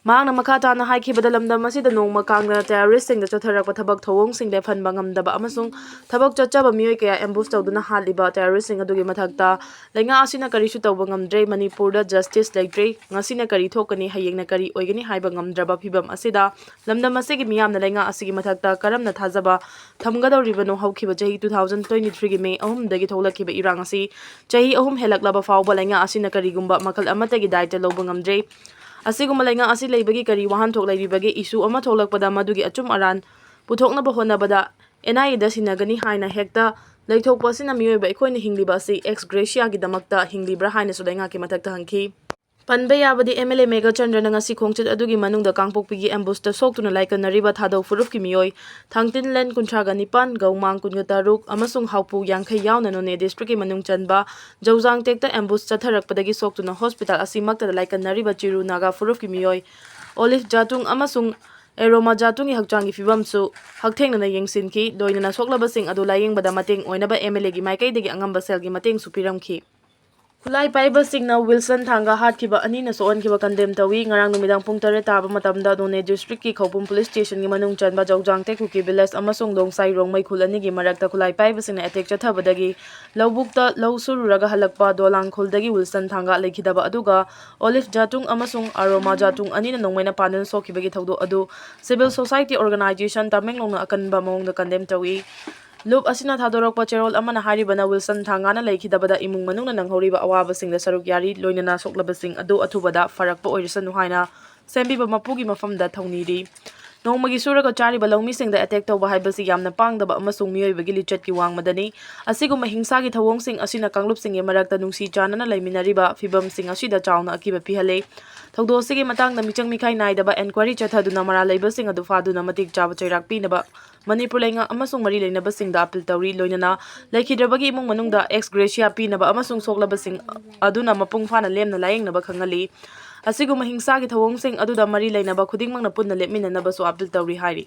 ꯃꯍꯥꯛꯅ ꯃꯈꯥ ꯇꯥꯅ ꯍꯥꯏꯈꯤꯕꯗ, ꯂꯝꯗꯝ ꯑꯁꯤꯗ ꯅꯣꯡꯃ ꯀꯥꯡꯗꯅ ꯇꯦꯔꯣꯔꯤꯁ꯭ꯠꯁꯤꯡꯗ ꯆꯠꯊꯔꯛꯄ ꯊꯕꯛ ꯊꯧꯑꯣꯡꯁꯤꯡ ꯂꯦꯞꯍꯟꯕ ꯉꯝꯗꯕ ꯑꯃꯁꯨꯡ ꯊꯕꯛ ꯆꯠꯆꯕ ꯃꯤꯑꯣꯏ ꯀꯌꯥ ꯑꯦꯝꯕꯨꯁ ꯇꯧꯗꯨꯅ ꯍꯥꯠꯂꯤꯕ ꯇꯦꯔꯣꯔꯤꯁ꯭ꯠꯁꯤꯡ ꯑꯗꯨꯒꯤ ꯃꯊꯛꯇ ꯂꯩꯉꯥꯛ ꯑꯁꯤꯅ ꯀꯔꯤꯁꯨ ꯇꯧꯕ ꯉꯝꯗ꯭ꯔꯦ꯫ ꯃꯅꯤꯄꯨꯔꯗ ꯖꯁꯇꯤꯁ ꯂꯩꯇ꯭ꯔꯦ꯫ ꯉꯁꯤꯅ ꯀꯔꯤ ꯊꯣꯛꯀꯅꯤ, ꯍꯌꯦꯡꯅ ꯀꯔꯤ ꯑꯣꯏꯒꯅꯤ ꯍꯥꯏꯕ ꯉꯝꯗ꯭ꯔꯕ ꯐꯤꯚꯝ ꯑꯁꯤꯗ ꯂꯝꯗꯝ ꯑꯁꯤꯒꯤ ꯃꯤꯌꯥꯝꯅ ꯂꯩꯉꯥꯛ ꯑꯁꯤꯒꯤ ꯃꯊꯛꯇ ꯀꯔꯝꯅ ꯊꯥꯖꯕ ꯊꯝꯒꯗꯧꯔꯤꯕꯅꯣ? ꯍꯧꯈꯤꯕ ꯆꯍꯤ two thousand twenty three ꯒꯤ ꯃꯦ ꯑꯍꯨꯝꯗꯒꯤ ꯊꯣꯛꯂꯛꯈꯤꯕ ꯏꯔꯥꯡ ꯑꯁꯤ ꯆꯍꯤ ꯑꯍꯨꯝ ꯍꯦꯜꯂꯛꯂꯕ ꯐꯥꯎꯕ ꯂꯩꯉꯥꯛ ꯑꯁꯤꯅ ꯀꯔꯤꯒꯨꯝꯕ ꯃꯈꯜ ꯑꯃꯠꯇꯒꯤ ꯗꯥꯏꯇ ꯂꯧꯕ ꯉꯝꯗ꯭ꯔꯦ꯫ ꯑꯁꯤꯒꯨꯝꯕ ꯂꯩꯉꯥꯛ ꯑꯁꯤ ꯂꯩꯕꯒꯤ ꯀꯔꯤ ꯋꯥꯍꯟꯊꯣꯛ ꯂꯩꯔꯤꯕꯒꯦ? ꯏꯁꯨ ꯑꯃ ꯊꯣꯛꯂꯛꯄꯗ ꯃꯗꯨꯒꯤ ꯑꯆꯨꯝ ꯑꯔꯥꯟ ꯄꯨꯊꯣꯛꯅꯕ ꯍꯣꯠꯅꯕꯗ ꯑꯦꯟ ꯑꯥꯏ ꯑꯦꯗ ꯁꯤꯟꯅꯒꯅꯤ ꯍꯥꯏꯅ ꯍꯦꯛꯇ ꯂꯩꯊꯣꯛꯄ ꯑꯁꯤꯅ ꯃꯤꯑꯣꯏꯕ ꯑꯩꯈꯣꯏꯅ ꯍꯤꯡꯂꯤꯕ ꯑꯁꯤ ꯑꯦꯛꯁ ꯒ꯭ꯔꯦꯁꯤꯌꯥꯒꯤꯗꯃꯛꯇ ꯍꯤꯡꯂꯤꯕ꯭ꯔꯥ ꯍꯥꯏꯅꯁꯨ ꯂꯩꯉꯥꯛꯀꯤ ꯃꯊꯛꯇ ꯍꯪꯈꯤ꯫ ꯄꯟꯕ ꯌꯥꯕꯗꯤ ꯑꯦꯝ ꯑꯦꯜ ꯑꯦ ꯃꯦꯘꯆꯟꯗ꯭ꯔꯅ ꯉꯁꯤ ꯈꯣꯡꯆꯠ ꯑꯗꯨꯒꯤ ꯃꯅꯨꯡꯗ ꯀꯥꯡꯄꯣꯛꯄꯤꯒꯤ ꯑꯦꯝꯕꯨꯁꯇ ꯁꯣꯛꯇꯨꯅ ꯂꯥꯏꯀꯠꯅꯔꯤꯕ ꯊꯥꯗꯧ ꯐꯨꯔꯨꯞꯀꯤ ꯃꯤꯑꯣꯏ ꯊꯥꯡꯇꯤꯟꯂꯦꯟ ꯀꯨꯟꯊ꯭ꯔꯥꯒ ꯅꯤꯄꯥꯟ, ꯒꯧꯃꯥꯡ ꯀꯨꯟꯒ ꯇꯔꯨꯛ ꯑꯃꯁꯨꯡ ꯍꯥꯎꯄꯨ ꯌꯥꯡꯈꯩ ꯌꯥꯎꯅ ꯅꯣꯅꯦ ꯗꯤꯁꯇ꯭ꯔꯤꯛꯀꯤ ꯃꯅꯨꯡ ꯆꯟꯕ ꯖꯧꯖꯥꯡ ꯇꯦꯛꯇ ꯑꯦꯝꯕꯨꯁ ꯆꯠꯊꯔꯛꯄꯗꯒꯤ ꯁꯣꯛꯇꯨꯅ ꯍꯣꯁꯄꯤꯇꯥꯜ ꯑꯁꯤꯃꯛꯇꯗ ꯂꯥꯏꯀꯠꯅꯔꯤꯕ ꯆꯤꯔꯨ ꯅꯥꯒꯥ ꯐꯨꯔꯨꯞꯀꯤ ꯃꯤꯑꯣꯏ ꯑꯣꯂꯤꯐ ꯖꯥꯇꯨꯡ ꯑꯃꯁꯨꯡ ꯑꯦꯔꯣꯃꯥ ꯖꯥꯇꯨꯡꯒꯤ ꯍꯛꯆꯥꯡꯒꯤ ꯐꯤꯕꯝꯁꯨ ꯍꯛꯊꯦꯡꯅꯅ ꯌꯦꯡꯁꯤꯟꯈꯤ꯫ ꯂꯣꯏꯅꯅ ꯁꯣꯛꯂꯕꯁꯤꯡ ꯑꯗꯨ ꯂꯥꯌꯦꯡꯕꯗ ꯃꯇꯦꯡ ꯑꯣꯏꯅꯕ ꯑꯦꯝ ꯑꯦꯜ ꯑꯦꯒꯤ ꯃꯥꯏꯀꯩꯗꯒꯤ ꯑꯉꯝꯕ ꯁꯦꯜꯒꯤ ꯃꯇꯦꯡꯁꯨ ꯄꯤꯔꯝꯈꯤ꯫ ꯈꯨꯠꯂꯥꯏ ꯄꯥꯏꯕꯁꯤꯡꯅ ꯋꯤꯜꯁꯟ ꯊꯥꯡꯒ ꯍꯥꯠꯈꯤꯕ ꯑꯅꯤꯅ ꯁꯣꯛꯍꯟꯈꯤꯕ ꯀꯟꯗꯦꯝ ꯇꯧꯏ꯫ ꯉꯔꯥꯡ ꯅꯨꯃꯤꯗꯥꯡ ꯄꯨꯡ ꯇꯔꯦꯠ ꯇꯥꯕ ꯃꯇꯝꯗ ꯅꯣꯅꯦ ꯗꯤꯁꯇ꯭ꯔꯤꯛꯀꯤ ꯈꯧꯄꯨꯝ ꯄꯨꯂꯤꯁ ꯁ꯭ꯇꯦꯁꯟꯒꯤ ꯃꯅꯨꯡ ꯆꯟꯕ ꯖꯧꯖꯥꯡ ꯇꯦꯛꯈꯨꯀꯤ ꯚꯤꯂꯦꯖ ꯑꯃꯁꯨꯡ ꯗꯣꯡꯁꯥꯏ ꯔꯣꯡꯃꯩ ꯈꯨꯜ ꯑꯅꯤꯒꯤ ꯃꯔꯛꯇ ꯈꯨꯠꯂꯥꯏ ꯄꯥꯏꯕꯁꯤꯡꯅ ꯑꯦꯇꯦꯛ ꯆꯠꯊꯕꯗꯒꯤ ꯂꯧꯕꯨꯛꯇ ꯂꯧ ꯁꯨꯔꯨꯔꯒ ꯍꯜꯂꯛꯄ ꯗꯣꯂꯥꯡ ꯈꯨꯜꯗꯒꯤ ꯋꯤꯜꯁꯟ ꯊꯥꯡꯒ ꯂꯩꯈꯤꯗꯕ ꯑꯗꯨꯒ ꯑꯣꯂꯤꯐ ꯖꯥꯇꯨꯡ ꯑꯃꯁꯨꯡ ꯑꯔꯣꯃꯥ ꯖꯥꯇꯨꯡ ꯑꯅꯤꯅ ꯅꯣꯡꯃꯩꯅ ꯄꯥꯟꯗꯨꯅ ꯁꯣꯛꯈꯤꯕꯒꯤ ꯊꯧꯗꯣꯛ ꯑꯗꯨ ꯁꯤꯚꯤꯜ ꯁꯣꯁꯥꯏꯇꯤ ꯑꯣꯔꯒꯅꯥꯏꯖꯦꯁꯟ ꯇꯃꯦꯡꯂꯣꯡꯅ ꯑꯀꯟꯕ ꯃꯑꯣꯡꯗ ꯀꯟꯗꯦꯝ ꯇꯧꯏ꯫ ꯂꯨꯞ ꯑꯁꯤꯅ ꯊꯥꯗꯣꯔꯛꯄ ꯆꯦꯔꯣꯜ ꯑꯃꯅ ꯍꯥꯏꯔꯤꯕꯅ ꯋꯤꯜꯁꯟ ꯊꯥꯡꯒꯥꯅ ꯂꯩꯈꯤꯗꯕꯗ ꯏꯃꯨꯡ ꯃꯅꯨꯡꯅ ꯅꯪꯍꯧꯔꯤꯕ ꯑꯋꯥꯕꯁꯤꯡꯗ ꯁꯔꯨꯛ ꯌꯥꯔꯤ, ꯂꯣꯏꯅꯅ ꯁꯣꯛꯂꯕꯁꯤꯡ ꯑꯗꯨ ꯑꯊꯨꯕꯗ ꯐꯔꯛꯄ ꯑꯣꯏꯔꯁꯅꯨ ꯍꯥꯏꯅ ꯁꯦꯝꯕꯤꯕ ꯃꯄꯨꯒꯤ ꯃꯐꯝꯗ ꯊꯧꯅꯤꯔꯤ꯫ ꯅꯣꯡꯃꯒꯤ ꯁꯨꯔꯒ ꯆꯥꯔꯤꯕ ꯂꯧꯃꯤꯁꯤꯡꯗ ꯑꯦꯇꯦꯛ ꯇꯧꯕ ꯍꯥꯏꯕꯁꯤ ꯌꯥꯝꯅ ꯄꯥꯡꯗꯕ ꯑꯃꯁꯨꯡ ꯃꯤꯑꯣꯏꯕꯒꯤ ꯂꯤꯆꯠꯀꯤ ꯋꯥꯡꯃꯗꯅꯤ꯫ ꯑꯁꯤꯒꯨꯝꯕ ꯍꯤꯡꯁꯥꯒꯤ ꯊꯧꯑꯣꯡꯁꯤꯡ ꯑꯁꯤꯅ ꯀꯥꯡꯂꯨꯞꯁꯤꯡꯒꯤ ꯃꯔꯛꯇ ꯅꯨꯡꯁꯤ ꯆꯥꯟꯅꯅ ꯂꯩꯃꯤꯟꯅꯔꯤꯕ ꯐꯤꯕꯝꯁꯤꯡ ꯑꯁꯤꯗ ꯆꯥꯎꯅ ꯑꯀꯤꯕ ꯄꯤꯍꯜꯂꯤ꯫ ꯊꯧꯗꯣꯛ ꯑꯁꯤꯒꯤ ꯃꯇꯥꯡꯗ ꯃꯤꯆꯪ ꯃꯤꯈꯥꯏ ꯅꯥꯏꯗꯕ ꯑꯦꯟꯀ꯭ꯋꯥꯏꯔꯤ ꯆꯠꯊꯗꯨꯅ ꯃꯔꯥꯜ ꯂꯩꯕꯁꯤꯡ ꯑꯗꯨ ꯐꯥꯗꯨꯅ ꯃꯇꯤꯛ ꯆꯥꯕ ꯆꯩꯔꯥꯛ ꯄꯤꯅꯕ ꯃꯅꯤꯄꯨꯔ ꯂꯩꯉꯥꯛ ꯑꯃꯁꯨꯡ ꯃꯔꯤ ꯂꯩꯅꯕꯁꯤꯡꯗ ꯑꯄꯤꯜ ꯇꯧꯔꯤ꯫ ꯂꯣꯏꯅꯅ ꯂꯩꯈꯤꯗ꯭ꯔꯕꯒꯤ ꯏꯃꯨꯡ ꯃꯅꯨꯡꯗ ꯑꯦꯛꯁ ꯒ꯭ꯔꯦꯁꯤꯌꯥ ꯄꯤꯅꯕ ꯑꯃꯁꯨꯡ ꯁꯣꯛꯂꯕꯁꯤꯡ ꯑꯗꯨꯅ ꯃꯄꯨꯡ ꯐꯥꯅ ꯂꯦꯝꯅ ꯂꯥꯌꯦꯡꯅꯕ ꯈꯪꯍꯜꯂꯤ꯫ ꯑꯁꯤꯒꯨꯝꯕ ꯍꯤꯡꯁꯥꯒꯤ ꯊꯧꯑꯣꯡꯁꯤꯡ ꯑꯗꯨꯗ ꯃꯔꯤ ꯂꯩꯅꯕ ꯈꯨꯗꯤꯡꯃꯛꯅ ꯄꯨꯟꯅ ꯂꯦꯞꯃꯤꯟꯅꯅꯕꯁꯨ ꯑꯄꯤꯜ ꯇꯧꯔꯤ ꯍꯥꯏꯔꯤ꯫